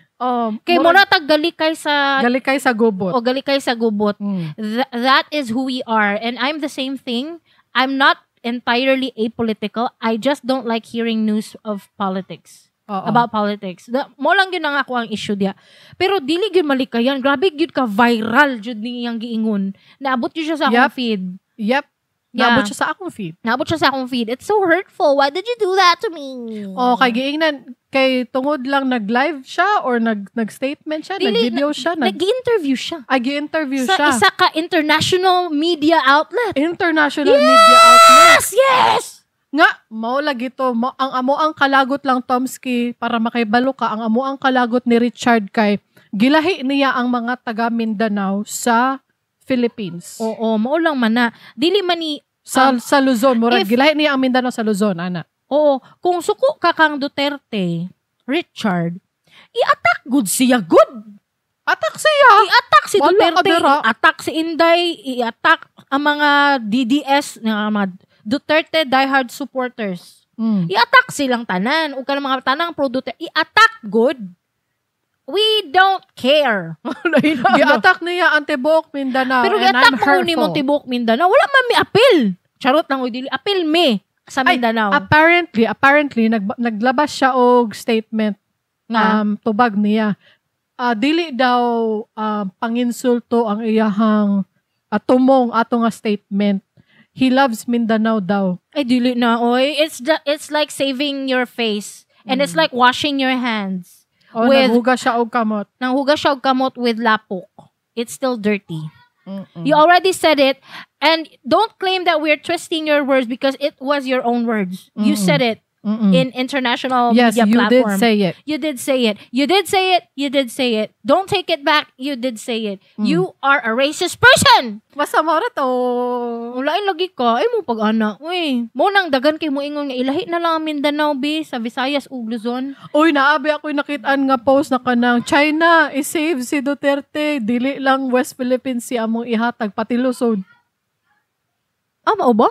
Kay mura tag galikay sa galikay sa gubot. O galikay sa gubot. That is who we are. And I'm the same thing. I'm not entirely apolitical. I just don't like hearing news of politics. Oo. About politics. Mo lang yun ang ako ang issue diya. Pero dili gyud malikayan. Grabe gyud ka viral jud ni iyang giingon. Naabot gyud siya sa akong feed. Yep. Yeah. Naabot siya sa akong feed. Naabot siya sa akong feed. It's so hurtful. Why did you do that to me? Oh, kay giingnan kay tungod lang nag-live siya or nag-statement siya, Dili, nag-video siya, nag-interview siya. Ay, gi-interview sa siya. Isa ka international media outlet. International media outlet. Yes! Yes! Nga, mao lagi to. Mo, ang amo ang kalagot lang, Tomsky, para makaibalo ka, ang amo ang kalagot ni Richard kay gilahi niya ang mga taga Mindanao sa Philippines. Oo, mao lang man na. Dili man ni Sa Luzon, murag gilahi niya ang Mindanao sa Luzon, ana. Oo, kung suko ka kang Duterte, Richard, i-attack good siya, good. Attack siya. I-attack si Wala Duterte, ka dira. I-attack si Inday, i-attack ang mga DDS, nga mga Duterte diehard supporters. I-attack silang tanan. Ug kanang mga tanang pro Duterte, i-attack good. We don't care. Gi-attack niya ang tibuok Mindanao. Pero and gi-attack I'm mo ni mong hurtful. tibuok Mindanao. Wala man mi appeal. Charot lang, oy, dili appeal mi sa Ay, Mindanao. Apparently naglabas siya og statement Nga. Tubag niya. Dili daw panginsulto ang iyahang tumong ato nga statement. He loves Mindanao daw. Ay, dili na, oy. It's like saving your face. And it's like washing your hands. O, naghugas siya og kamot. Nanghugas siya og kamot with lapok. It's still dirty. You already said it. And don't claim that we're twisting your words because it was your own words. You said it in international Yes, media you platform. did say it. You did say it. You did say it. You did say it. Don't take it back. You did say it. You are a racist person. Masama ra to. Ulain lagi ka. Ay mo pag-ana. Uy, mo nang dagan kay mo ingon nga ilahi na lang ang Mindanao be sa Visayas ug Luzon. Uy, naabi ako'y nakitaan nga post na kanang China, i-save si Duterte. Dili lang West Philippines si among ihatag, pati Luzon. Ah, mao ba?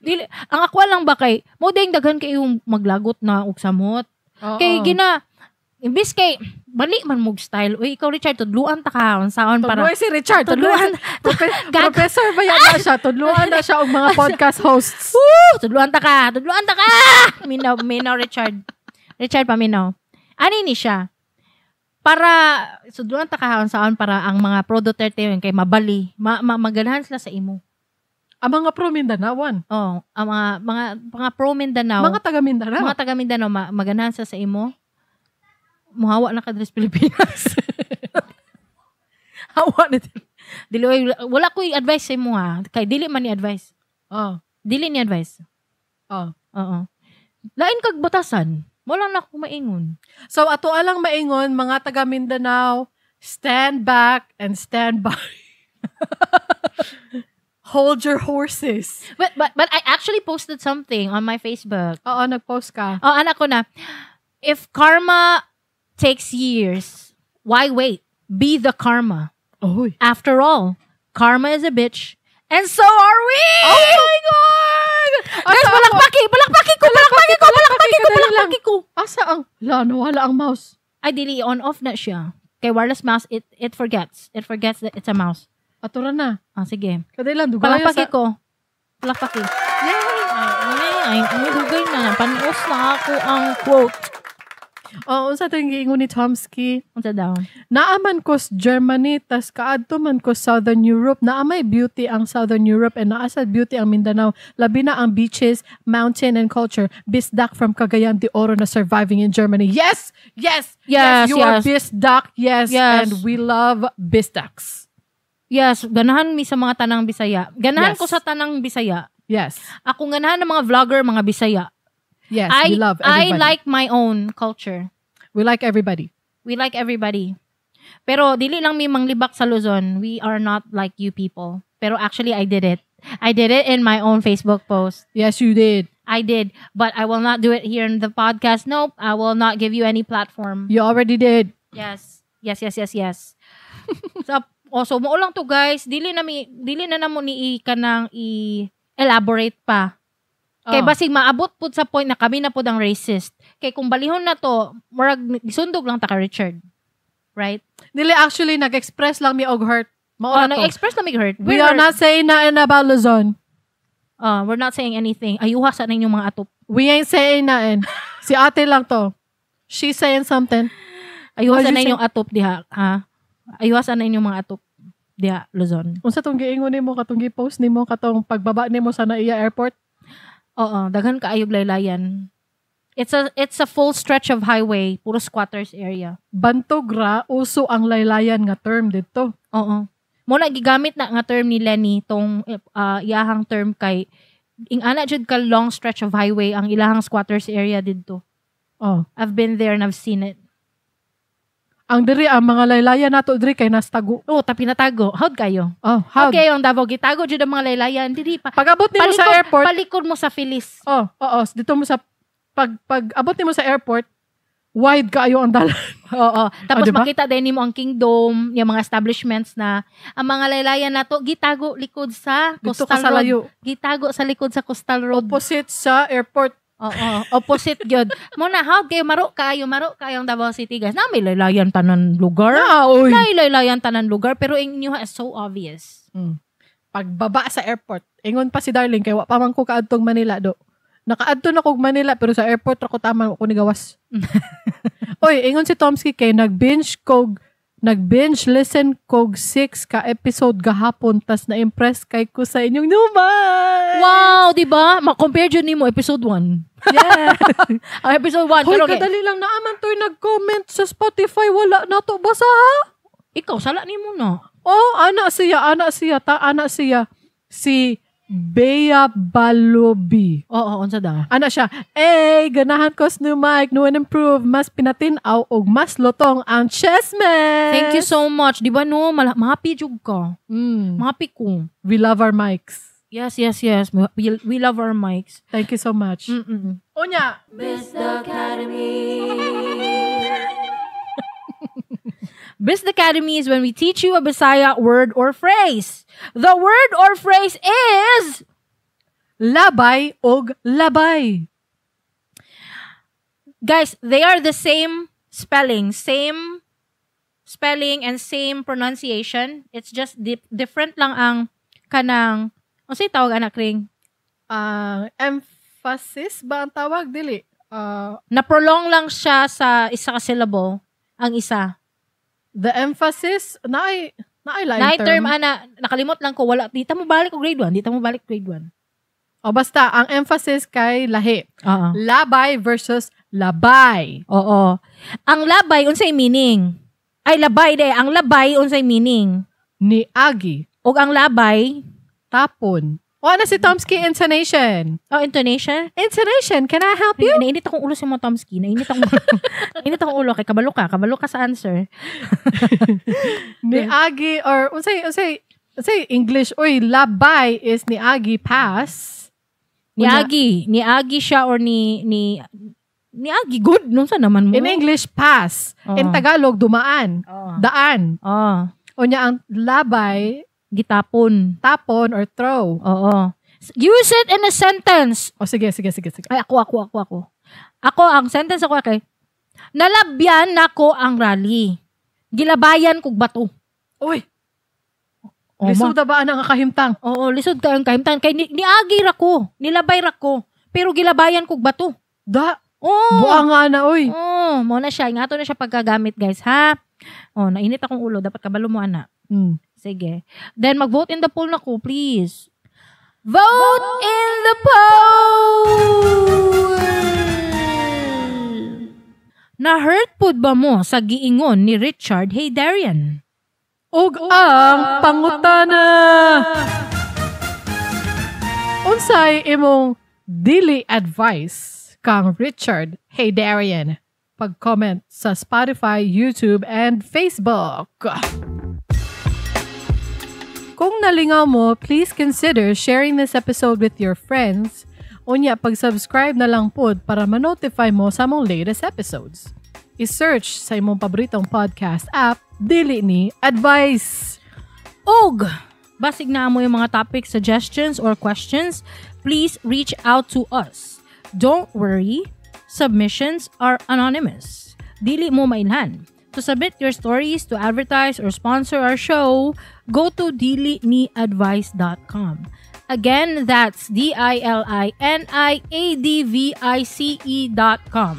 Dili, ang akwa lang ba kay mo ding daghan kay yung maglagot na og samot. Oo. Kay gina imbis kay bali man mog style. Uy, ikaw Richard, tudluan ta ka unsaon para Tudluan si Richard. Tudluan. Tudluan. Professor ba yan na siya? Tudluan na siya og mga podcast hosts. Woo! Tudluan ta ka. Tudluan ta ka. Minaw, minaw Richard. Richard paminaw. Ani ni siya? Para tudluan ta ka unsaon para ang mga pro Duterte yun kay mabali, maganahan sila sa imo. Ang mga pro Mindanaoan. Oh, ang mga pro Mindanao. Mga taga Mindanao. Mga taga Mindanao maganahan sila sa imo. Muhawa na ka diri sa Pilipinas. Hawa na dili. Dili oy, wala ko i-advise sa imo ha. Kay dili man ni advice. Oh. Dili ni advice. Oh. Oo. Lain kag batasan. Wala na ako maingon. So ato alang maingon mga taga Mindanao, stand back and stand by. Hold your horses. But I actually posted something on my Facebook. Oo, nag-post ka. Oh, anak ko na. If karma takes years, why wait? Be the karma. Oy. After all, karma is a bitch. And so are we! Oh my God! Guys, palakpaki! Palakpaki ko! Palakpaki ko! Palakpaki ko! Kadali lang. Palakpaki ko! Asa ang... La, nawala ang mouse. Ay, dili. On-off na siya. Kay wireless mouse, it forgets. It forgets that it's a mouse. Atura na. Ah, sige. Kadali lang, dugaya Palakpaki sa... ko. Palakpaki. Yay! Ay, dugay na. Panos na ako ang quote. Oo, unsa to yung giingon ni Chomsky? Unsa daw? Naaman ko sa Germany, tas kaadto man ko Southern Europe. Naamay beauty ang Southern Europe and naa sa beauty ang Mindanao. Labi na ang beaches, mountain, and culture. Bisdak from Cagayan de Oro na surviving in Germany. Yes! Yes! Yes, you are yes. Bisdak. Yes. Yes. And we love Bisdaks. Yes, ganahan mi sa mga tanang Bisaya. Ganahan Yes. ko sa tanang Bisaya. Yes. Ako ganahan ng mga vlogger, mga Bisaya. Yes, I we love I everybody. like my own culture. We like everybody. We like everybody. Pero dili lang mi manglibak sa Luzon. We are not like you people. Pero actually I did it. I did it in my own Facebook post. Yes, you did. I did, but I will not do it here in the podcast. Nope, I will not give you any platform. You already did. Yes. Yes, yes, yes, yes. So, also, mo lang to guys, dili na namo ni i kanang i-elaborate pa. Kay Oh. basig maabot pud sa point na kami na pud ang racist. Kay kung balihon na to, murag gisundog lang ta ka Richard. Right? Dili, actually, nag-express lang mi og hurt. Oh, Mao na to. nag-express na mig hurt. We We're are hurt. not saying nothing about Luzon. We're not saying anything. Ayuha sa ninyong mga atop. We ain't saying nothing. Si ate lang to. She's saying something. Ayuha What'd sa you ninyong atop diha, ha? Ayuha sa ninyong mga atop diha, Luzon. Unsa tong giingon nimo katong gi-post nimo katong pagbaba nimo sa Naiya Airport? Oo, daghan kaayog laylayan. It's a full stretch of highway, puro squatters area. Bantog ra uso ang laylayan nga term dito. Oo. Mo na gigamit na nga term ni Lenny tong iyahang term kay ing-ana jud ka long stretch of highway ang ilahang squatters area didto. Oh. I've been there and I've seen it. Ang diri ang mga laylayan nato diri kay nastago. Oh, tapi natago. How'd kayo? Oh, how? Okay, ang Davao gitago jud ang mga laylayan diri pa. Pag-abot nimo sa airport, Palikod mo sa Phyllis. oh, oo, dito mo sa pag pag abot nimo sa airport, wide kaayo ang dalan. Oo. Tapos Oh, diba? makita din nimo ang kingdom, yung mga establishments na ang mga laylayan nato gitago likod sa Dito coastal ka sa road. layo. Gitago sa likod sa coastal road. Opposite sa airport. Oo, opposite gyud. Mo na how kay maro kayo ang Davao City, guys. Na may laylayan tanan lugar. Na, oy. Na laylayan tanan lugar pero ang inyo is so obvious. Pagbaba sa airport, ingon pa si Darling kay wa pa man ko kaadtong Manila do. Nakaadto na kog Manila pero sa airport ra ko tama ko nigawas. Oy, ingon si Tomsky kay nag-binge listen kog 6 ka episode gahapon tas na-impress kay ko sa inyong numan. Wow, di ba? Ma-compare jud nimo episode 1. Yeah. Ang episode 1 Hoy, pero kay, kadali lang naaman to'y nag-comment sa Spotify wala na to basa ha. ikaw sala nimo na. Oh, ana siya, ana siya, ta ana siya si Bea Balobi. Oo, unsa daw? Ana siya, eh, ganahan ko sa new mic, new and improve, mas pinatinaw og mas lutong ang chessman. Thank you so much. Di ba no, mahappy jud ka. Mahappy ko. We love our mics. Yes. We love our mics. Thank you so much. Mm-mm. Unya, Biz Academy is when we teach you a Bisaya word or phrase. The word or phrase is labay og labay. Guys, they are the same spelling and same pronunciation. It's just different lang ang kanang unsay tawag anak ring? Emphasis ba ang tawag? Dili. Na prolong lang siya sa isa ka syllable ang isa. The emphasis, naay lain Naay term. term ana, nakalimot lang ko wala di ta mo balik og grade 1, di ta mo balik grade 1. O basta, ang emphasis kay lahi. Oo. Labay versus labay. Oo. Ang labay unsay meaning? Ay labay de, ang labay unsay meaning? Ni Agi. Ug ang labay, Tapon. O ano si Tomsky intonation? oh intonation. Intonation, can I help you? Ay, nainit akong ulo sa mga Tomsky. Nainit akong ulo. Nainit akong ulo. Kay kabalo ka sa answer. Ni Agi or unsay English oy labay is ni Agi pass. Ni Agi. Ni Agi siya or ni Agi good. Nung sa naman mo? In English pass. Oo. In Tagalog dumaan. Oo. Daan. Oo. Unya ang labay Gitapon. tapon or throw. Oo. Use it in a sentence. O sige. Ay, ako. Ako, ang sentence ako kay, nalabyan nako ang rally. Gilabayan kog bato. Uy, Oh, lisod ba ang kahimtang? Oo, lisod ka ang kahimtang. Kay niagi ra ko, nilabay ra ko, pero gilabayan kog bato. Da, Oo. buang nga na oy. Oo, mo na siya. Ingato na siya pagkagamit, guys, ha? Oh, nainit akong ulo. Dapat kabalo mo, ana. Sige. Then, mag-vote in the poll na ko, please. Vote in the poll! Na-hurt pud ba mo sa giingon ni Richard Heydarian? Ug ang pangutana. Unsay imong dili advice kang Richard Heydarian? Pag-comment sa Spotify, YouTube, and Facebook. Kung nalingaw mo, please consider sharing this episode with your friends. Unya, pag-subscribe na lang pod para ma-notify mo sa among latest episodes. I-search sa imong paboritong podcast app, Dili Ni Advice. Og, Basig naa moy mga topic suggestions or questions, please reach out to us. Don't worry, submissions are anonymous. Dili mo mailhan. To submit your stories, to advertise or sponsor our show, go to diliniadvice.com. Again, that's diliniadvice.com.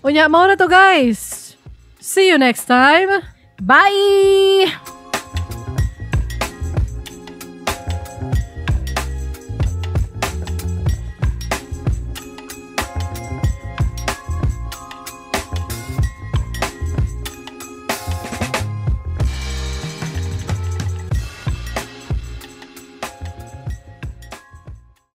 Unya, mao na to, guys. See you next time. Bye!